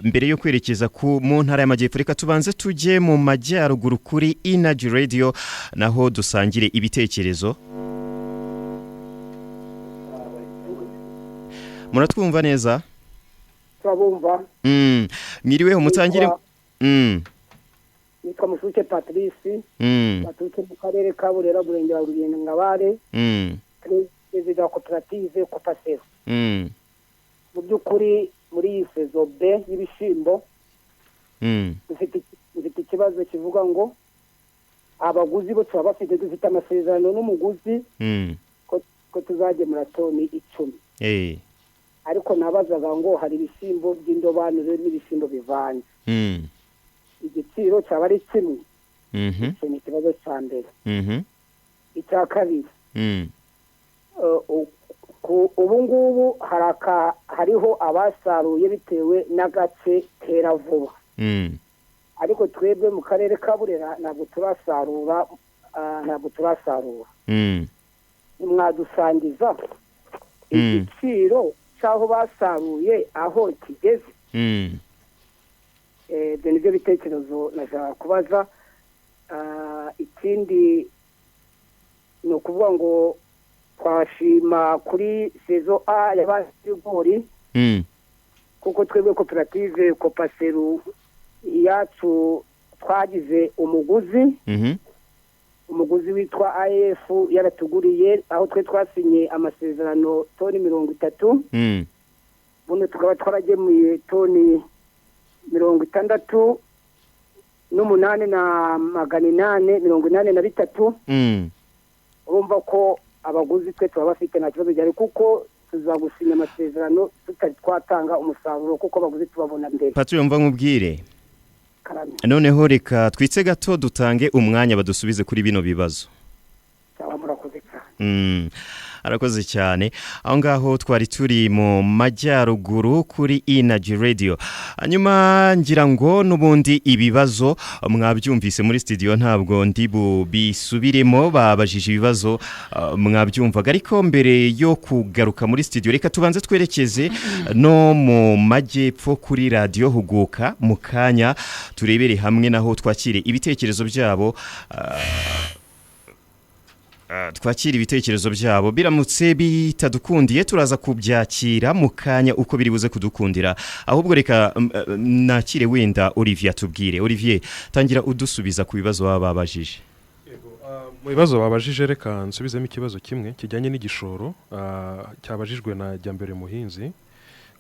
mbere yo kwerekeza ku mu ntara y'Amajyepfo, reka tubanze tujye mu majyaruguru kuri Energy Radio, naho dusangire ibitekerezo. Muratwumva neza? Turabumva. Mwiriweho, mutangire. Nitwa Mushuke Patrice, baturutse mu karere ka Burera, Murenge wa Ruyenga-Ngabare, perezida wa koperative Kopasero. Mu by'ukuri muri iyi sezo B y'ibishyimbo dufite ikibazo kivuga ngo abaguzi bo tuba bafite, dufite amasezerano n'umuguzi ko tuzagemura toni 10. Ariko nabazaga ngo hari ibishyimbo by'indobanure n'ibishyimbo bivanze, igiciro cyaba ari kimwe? Icyo ni ikibazo cya mbere. Icya kabiri, ubu ngubu hariho abasaruye bitewe n'agace kera vuba, ariko twebwe mu karere ka Burera ntabwo turasarura, ntabwo turasarura. Mwadusangiza igiciro cy'aho basaruye aho kigeze? Ibyo nibyo bitekerezo nashaka kubaza. Ikindi ni ukuvuga ngo twashima kuri sezo A y'abigori, kuko twebwe koperative Kopaseru yacu twagize umuguzi, umuguzi witwa AF yaratuguriye, aho twe twasinye amasezerano toni 30, buno tukaba twaragemuye toni 68 na 883. Urumva ko abaguzi twe tuba bafite nta kibazo gihari, kuko tuzagusinya amasezerano tutari twatanga umusaruro, kuko abaguzi tubabona mbere. Patrick, mva nkubwire noneho reka twitse gato dutange umwanya badusubize kuri bino bibazo. Arakoze cyane. Aho ngaho twari turi mu majyaruguru kuri Energy Radio. Hanyuma ngira ngo n'ubundi ibibazo mwabyumvise muri studio, ntabwo ndi bubisubiremo, babajije ibibazo mwabyumvaga. Ariko mbere yo kugaruka muri studio, reka tubanze twerekeze no mu majyepfo kuri Radio Huguka mu kanya, turebere hamwe naho twakire ibitekerezo byabo. Twakira ibitekerezo byabo, biramutse bitadukundiye turaza kubyakira mu kanya uko biri buze kudukundira. Ahubwo reka nakire wenda Olivier tubwire. Olivier, tangira udusubiza ku bibazo baba babajije. Mu bibazo babajije reka nsubizemo ikibazo kimwe kijyanye n'igishoro cyabajijwe na Jyambere Muhinzi.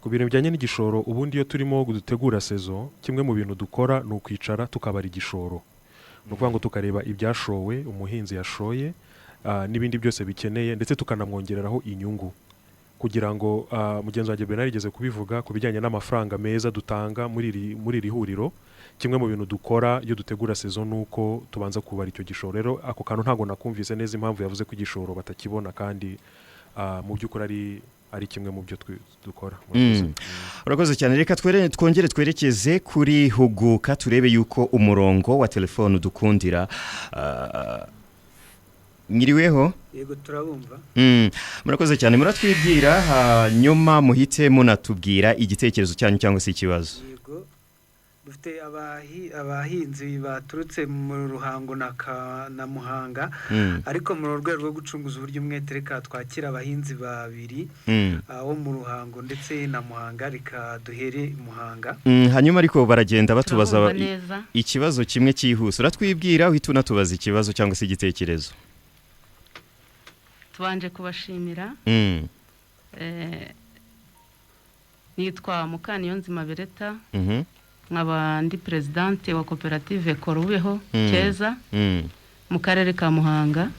Ku bintu bijyanye n'igishoro, ubundi iyo turimo dutegura sezo, kimwe mu bintu dukora ni ukwicara tukabara igishoro. Ni ukuvuga ngo tukareba ibyashowe, umuhinzi yashoye, n'ibindi byose bikeneye, ndetse tukanamwongereraho inyungu, kugira ngo mugenzi wanjye Bernard yigeze kubivuga ku bijyanye n'amafaranga meza dutanga muri iri huriro. Kimwe mu bintu dukora iyo dutegura sezo nuko tubanza kubara icyo gishoro. Rero ako kantu ntago nakumvise neza impamvu yavuze ko igishoro batakibona, kandi mu by'ukuri ari kimwe mu byo dukora. Urakoze cyane. Reka twongere twerekeze kuri Huguka, turebe yuko umurongo wa telefone dukundira. Mwiriweho? Yego, turabumva. Murakoze cyane. Muratwibwira hanyuma muhite munatubwira igitekerezo cyanyu cyangwa se ikibazo. Yego, dufite abahinzi baturutse mu Ruhango na Muhanga, ariko mu rwego rwo gucunguza uburyo umwete reka twakira abahinzi babiri wo mu Ruhango ndetse na Muhanga. Reka duhere Muhanga. Hanyuma ariko baragenda batubaza ikibazo kimwe cyihuse. Uratwibwira uhita unatubaza ikibazo cyangwa se igitekerezo. Tubanje kubashimira. Nitwa Mukaniyonzima Bereta, Nkaba ndi perezidante wa koperative Korubeho Keza mu karere ka Muhanga.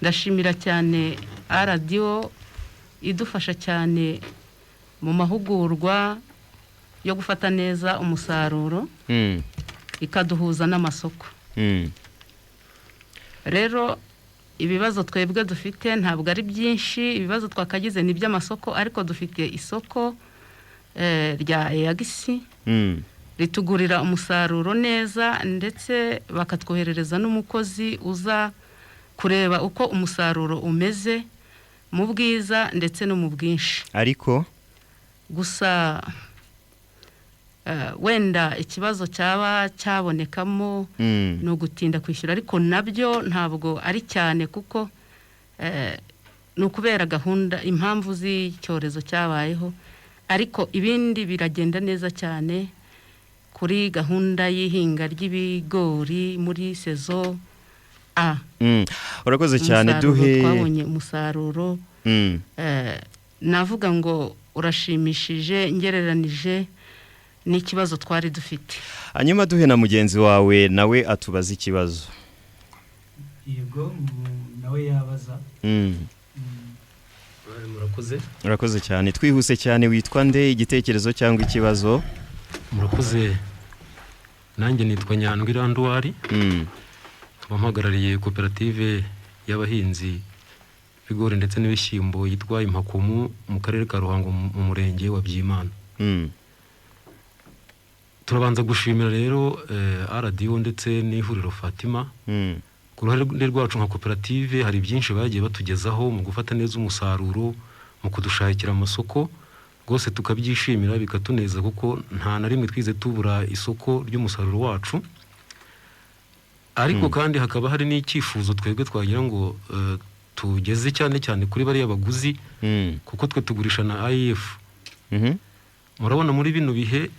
Ndashimira cyane RDO idufasha cyane mu mahugurwa yo gufata neza umusaruro, ikaduhuza n'amasoko. Rero ibibazo twebwe dufite ntabwo ari byinshi, ibibazo twakagize ni iby'amasoko, ariko dufite isoko rya EAGC ritugurira umusaruro neza, ndetse bakatwoherereza n'umukozi uza kureba uko umusaruro umeze mu bwiza ndetse no mu bwinshi. Ariko gusa wenda ikibazo cyaba cyabonekamo ni ugutinda kwishyura, ariko nabyo ntabwo ari cyane, kuko ni ukubera gahunda, impamvu z'icyorezo cyabayeho, ariko ibindi biragenda neza cyane kuri gahunda y'ihinga ry'ibigori muri saison A. Urakoze cyane. Duhe twabonye umusaruro, navuga ngo urashimishije ngereranije n'ikibazo twari dufite. Hanyuma duhe na mugenzi wawe nawe atubaza ikibazo. Yego, nawe yabaza. Murakoze. Urakoze cyane. Twihuse cyane, witwa nde, igitekerezo cyangwa ikibazo? Murakoze. Nanjye nitwa Nyandwi Randuwari, mpagarariye koperative y'abahinzi b'ibigori ndetse n'ibishyimbo yitwa Impakumu mu karere ka Ruhango mu murenge wa Byimana. Turabanza gushimira rero RDO ndetse n'ihuriro Fatima. Ku ruhande rwacu nka koperative hari byinshi bagiye batugezaho mu gufata neza umusaruro, mu kudushakira amasoko, rwose tukabyishimira bikatuneza, kuko nta na rimwe twize tubura isoko ry'umusaruro wacu. Ariko kandi hakaba hari n'icyifuzo twebwe twagira ngo tugeze cyane cyane kuri bariya baguzi, kuko twe tugurisha na IF. Murabona muri bino bihe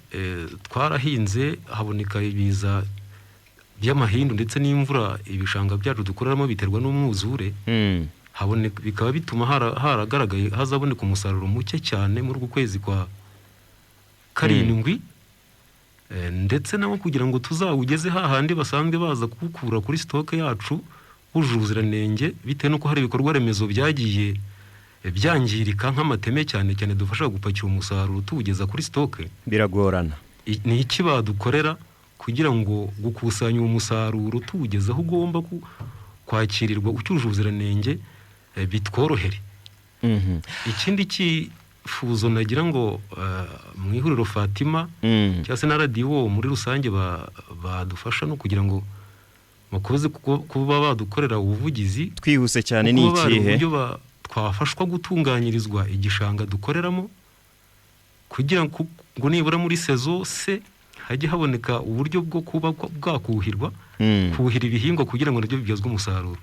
twarahinze, haboneka ibiza by'amahindu ndetse n'imvura, ibishanga byacu dukoreramo biterwa n'umwuzure, haboneka bikaba bituma haragaragaye hazaboneka umusaruro muke cyane muri uku kwezi kwa karindwi, ndetse nabo kugira ngo tuzawugeze hahandi basanzwe baza kuwukura kuri sitoke yacu wujuje ubuziranenge, bitewe n'uko hari ibikorwa remezo byagiye byangirika nk'amateme cyane cyane dufasha gupakira umusaruro tuwugeza kuri sitoke, biragorana. Ni iki badukorera kugira ngo gukusanya uwo musaruro tuwugeze aho ugomba kwakirirwa ucyuje ubuziranenge bitworohere? Ikindi cyifuzo nagira ngo mu ihuriro Fatima cyangwa se na RDO muri rusange badufasha no kugira ngo bakomeze kuba badukorera ubuvugizi. Twihuse cyane, ni ikihe uburyo twafashwa gutunganyirizwa igishanga dukoreramo, kugira ngo nibura muri saison se hajye haboneka uburyo bwo kuba bwakuhirwa, kuhira ibihingwa kugira ngo nabyo bibyazwe umusaruro.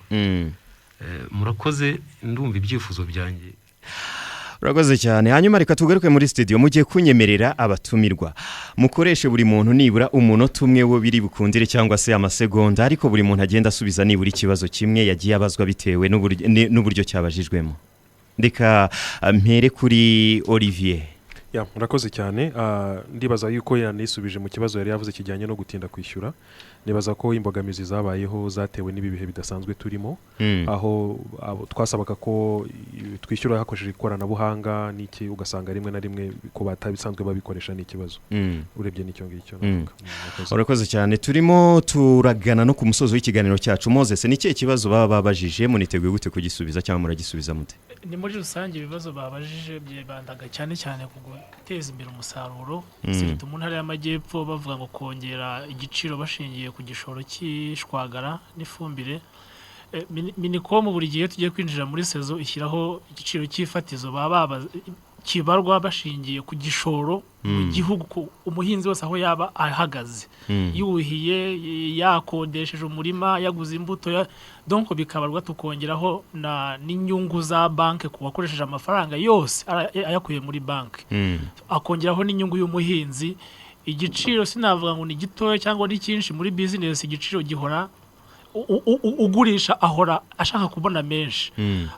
Murakoze, ndumva ibyifuzo byanjye. Urakoze cyane. Hanyuma reka tugaruke muri studio, mugiye kunyemerera abatumirwa mukoreshe buri muntu nibura umunota umwe wo biri bukundire cyangwa se amasegonda, ariko buri muntu agenda asubiza nibura ikibazo kimwe yagiye abazwa bitewe n'uburyo cyabajijwemo. Reka mpere kuri Olivier. Ya, murakoze cyane. Ndibaza yuko yanisubije mu kibazo yari yavuze kijyanye no gutinda kwishyura. Nibaza ko imbogamizi zabayeho zatewe n'ibi bihe bidasanzwe turimo, aho twasabaga ko twishyura hakoresheje ikoranabuhanga n'iki, ugasanga rimwe na rimwe ko batabisanzwe babikoresha n'ikibazo. Urebye n'icyo ngicyo navuga. Urakoze cyane. Turimo turagana no ku musozo w'ikiganiro cyacu. Moses, ni ikihe kibazo baba babajije, muniteguye gute kugisubiza cyangwa muragisubiza mute? Ni muri rusange ibibazo babajije byibandaga cyane cyane ku guteza imbere umusaruro, sirtu mu ntara y'Amajyepfo bavuga ngo kongera igiciro bashingiye ku gishoro cy'ishwagara n'ifumbire. Minicom buri gihe tugiye kwinjira muri sezo ishyiraho igiciro cy'ifatizo baba kibarwa bashingiye ku gishoro mu gihugu, umuhinzi wese aho yaba ahagaze, yuhiye, yakodesheje umurima, yaguze imbuto, donc bikabarwa, tukongeraho na n'inyungu za banke ku wakoresheje amafaranga yose ayakuye muri banke, akongeraho n'inyungu y'umuhinzi. Igiciro sinavuga ngo ni gitoya cyangwa ni cyinshi muri business, igiciro gihora Ugurisha ahora ashaka kubona menshi,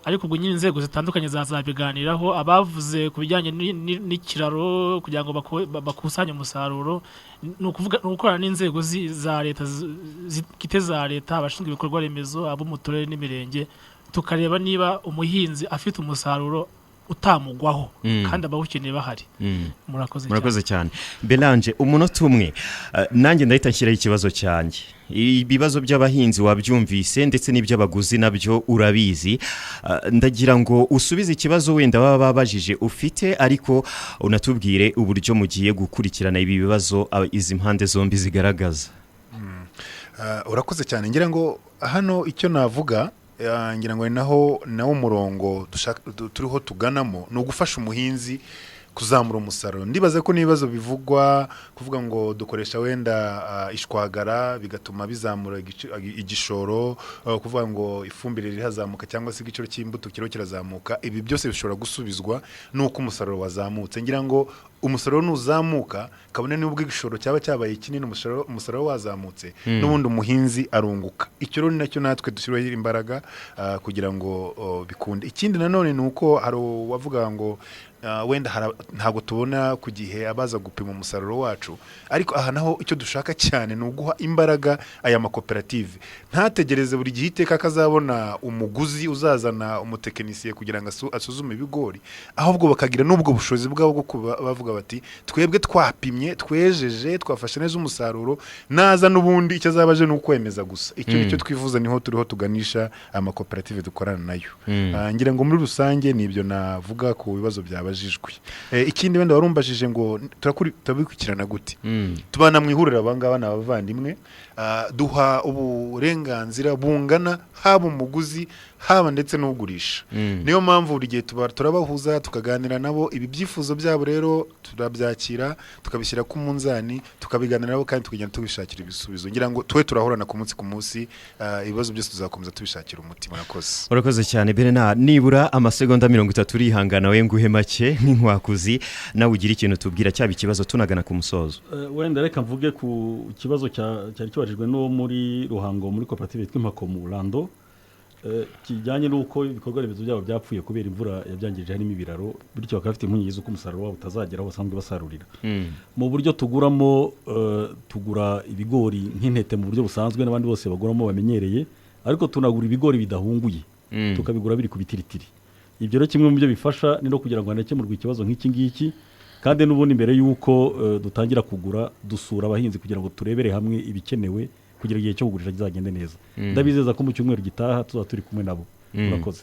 ariko ubwo nyine inzego zitandukanye zazabiganiraho. Abavuze ku bijyanye n'ikiraro kugira ngo bakusanye umusaruro, ni ukuvuga ni ugukorana n'inzego za leta bwite za leta, abashinzwe ibikorwa remezo, abo mu turere n'imirenge, tukareba niba umuhinzi afite umusaruro utamugwaho kandi abawukeneye bahari. Murakoze cyane. Murakoze cyane. Belanje, umunota umwe. Nanjye ndahita nshyiraho ikibazo cyanjye. Ibibazo by'abahinzi wabyumvise, ndetse n'iby'abaguzi nabyo urabizi. Ndagira ngo usubize ikibazo wenda baba babajije ufite, ariko unatubwire uburyo mugiye gukurikirana ibi bibazo izi mpande zombi zigaragaza. Urakoze cyane. Ngira ngo hano icyo navuga, ngira ngo ni naho nawo umurongo turiho tuganamo, ni ugufasha umuhinzi kuzamura umusaruro. Ndibaza ko n'ibibazo bivugwa kuvuga ngo dukoresha wenda ishwagara bigatuma bizamura igishoro, kuvuga ngo ifumbire rirazamuka cyangwa se igiciro cy'imbuto kiriho kirazamuka, ibi byose bishobora gusubizwa n'uko umusaruro wazamutse. Ngira ngo umusaruro nuzamuka, kabone n'ubwo igishoro cyaba cyabaye kinini, umusaruro wazamutse, n'ubundi umuhinzi arunguka. Icyo rero ni nacyo natwe dushyiraho imbaraga kugira ngo bikunde. Ikindi nanone ni uko hari uwavuga ngo wenda ntabwo tubona ku gihe abaza gupima umusaruro wacu, ariko aha naho icyo dushaka cyane ni uguha imbaraga aya makoperative, ntategereze buri gihe iteka akazabona umuguzi uzazana umutekinisiye kugira ngo asuzume ibigori, ahubwo bakagira n'ubwo bushobozi bwabo bwo kuba bavuga bati twebwe twapimye, twejeje, twafashe neza umusaruro, naza n'ubundi icyo azaba aje ni ukwemeza gusa. Icyo nicyo twifuza, niho turiho tuganisha amakoperative dukorana nayo. Ngira ngo muri rusange ni ibyo navuga ku bibazo byabajijwe. Ikindi wenda warumbajije ngo turabikurikirana gute? Tubana mu ihuriro, aba ngaba ni abavandimwe, duha uburenganzira bungana haba umuguzi haba ndetse n'ugurisha. Niyo mpamvu buri gihe turabahuza tukaganira nabo, ibi byifuzo byabo rero turabyakira, tukabishyira ku munzani, tukabiganira nabo kandi tukagenda tubishakira ibisubizo. Ngira ngo twe turahorana ku munsi ku munsi, ibibazo byose tuzakomeza tubishakira umuti. Murakoze. Urakoze cyane Bernard. Nibura amasegonda 30 urihangana we nguhe make nk'inkwakuzi, nawe ugira ikintu tubwira cyaba ikibazo tunagana ku musozo. Wenda reka mvuge ku kibazo cyari kibajijwe n'uwo muri Ruhango muri koperative yitwa Impakomu Rando, kijyanye n'uko ibikorwa remezo byabo byapfuye kubera imvura yabyangirije, harimo ibiraro, bityo bakaba bafite impungenge z'uko umusaruro wabo utazagera aho basanzwe basarurira. Mu buryo tuguramo, tugura ibigori nk'intete mu buryo busanzwe n'abandi bose baguramo bamenyereye, ariko tunagura ibigori bidahunguye, tukabigura biri ku bitiritiri. Ibyo rero kimwe mu byo bifasha ni no kugira ngo hanakemurwe ikibazo nk'iki ngiki, kandi n'ubundi mbere y'uko dutangira kugura dusura abahinzi kugira ngo turebere hamwe ibikenewe kugira igihe cyo kugurisha kizagende neza. Ndabizeza ko mu cyumweru gitaha tuzaba turi kumwe nabo. Murakoze.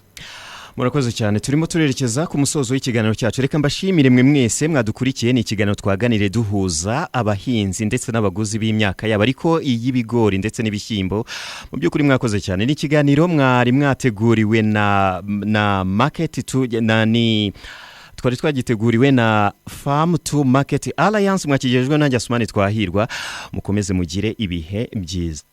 Murakoze cyane. Turimo turerekeza ku musozo w'ikiganiro cyacu. Reka mbashimire mwe mwese mwadukurikiye. Ni ikiganiro twaganire duhuza abahinzi ndetse n'abaguzi b'imyaka yabo, ariko iy'ibigori ndetse n'ibishyimbo. Mu by'ukuri mwakoze cyane. Ni ikiganiro mwari mwateguriwe na Market to na ni twari twagiteguriwe na Farm to Market Alliance, mwakigejwe nanjye Asumani Twahirwa. Mukomeze mugire ibihe byiza.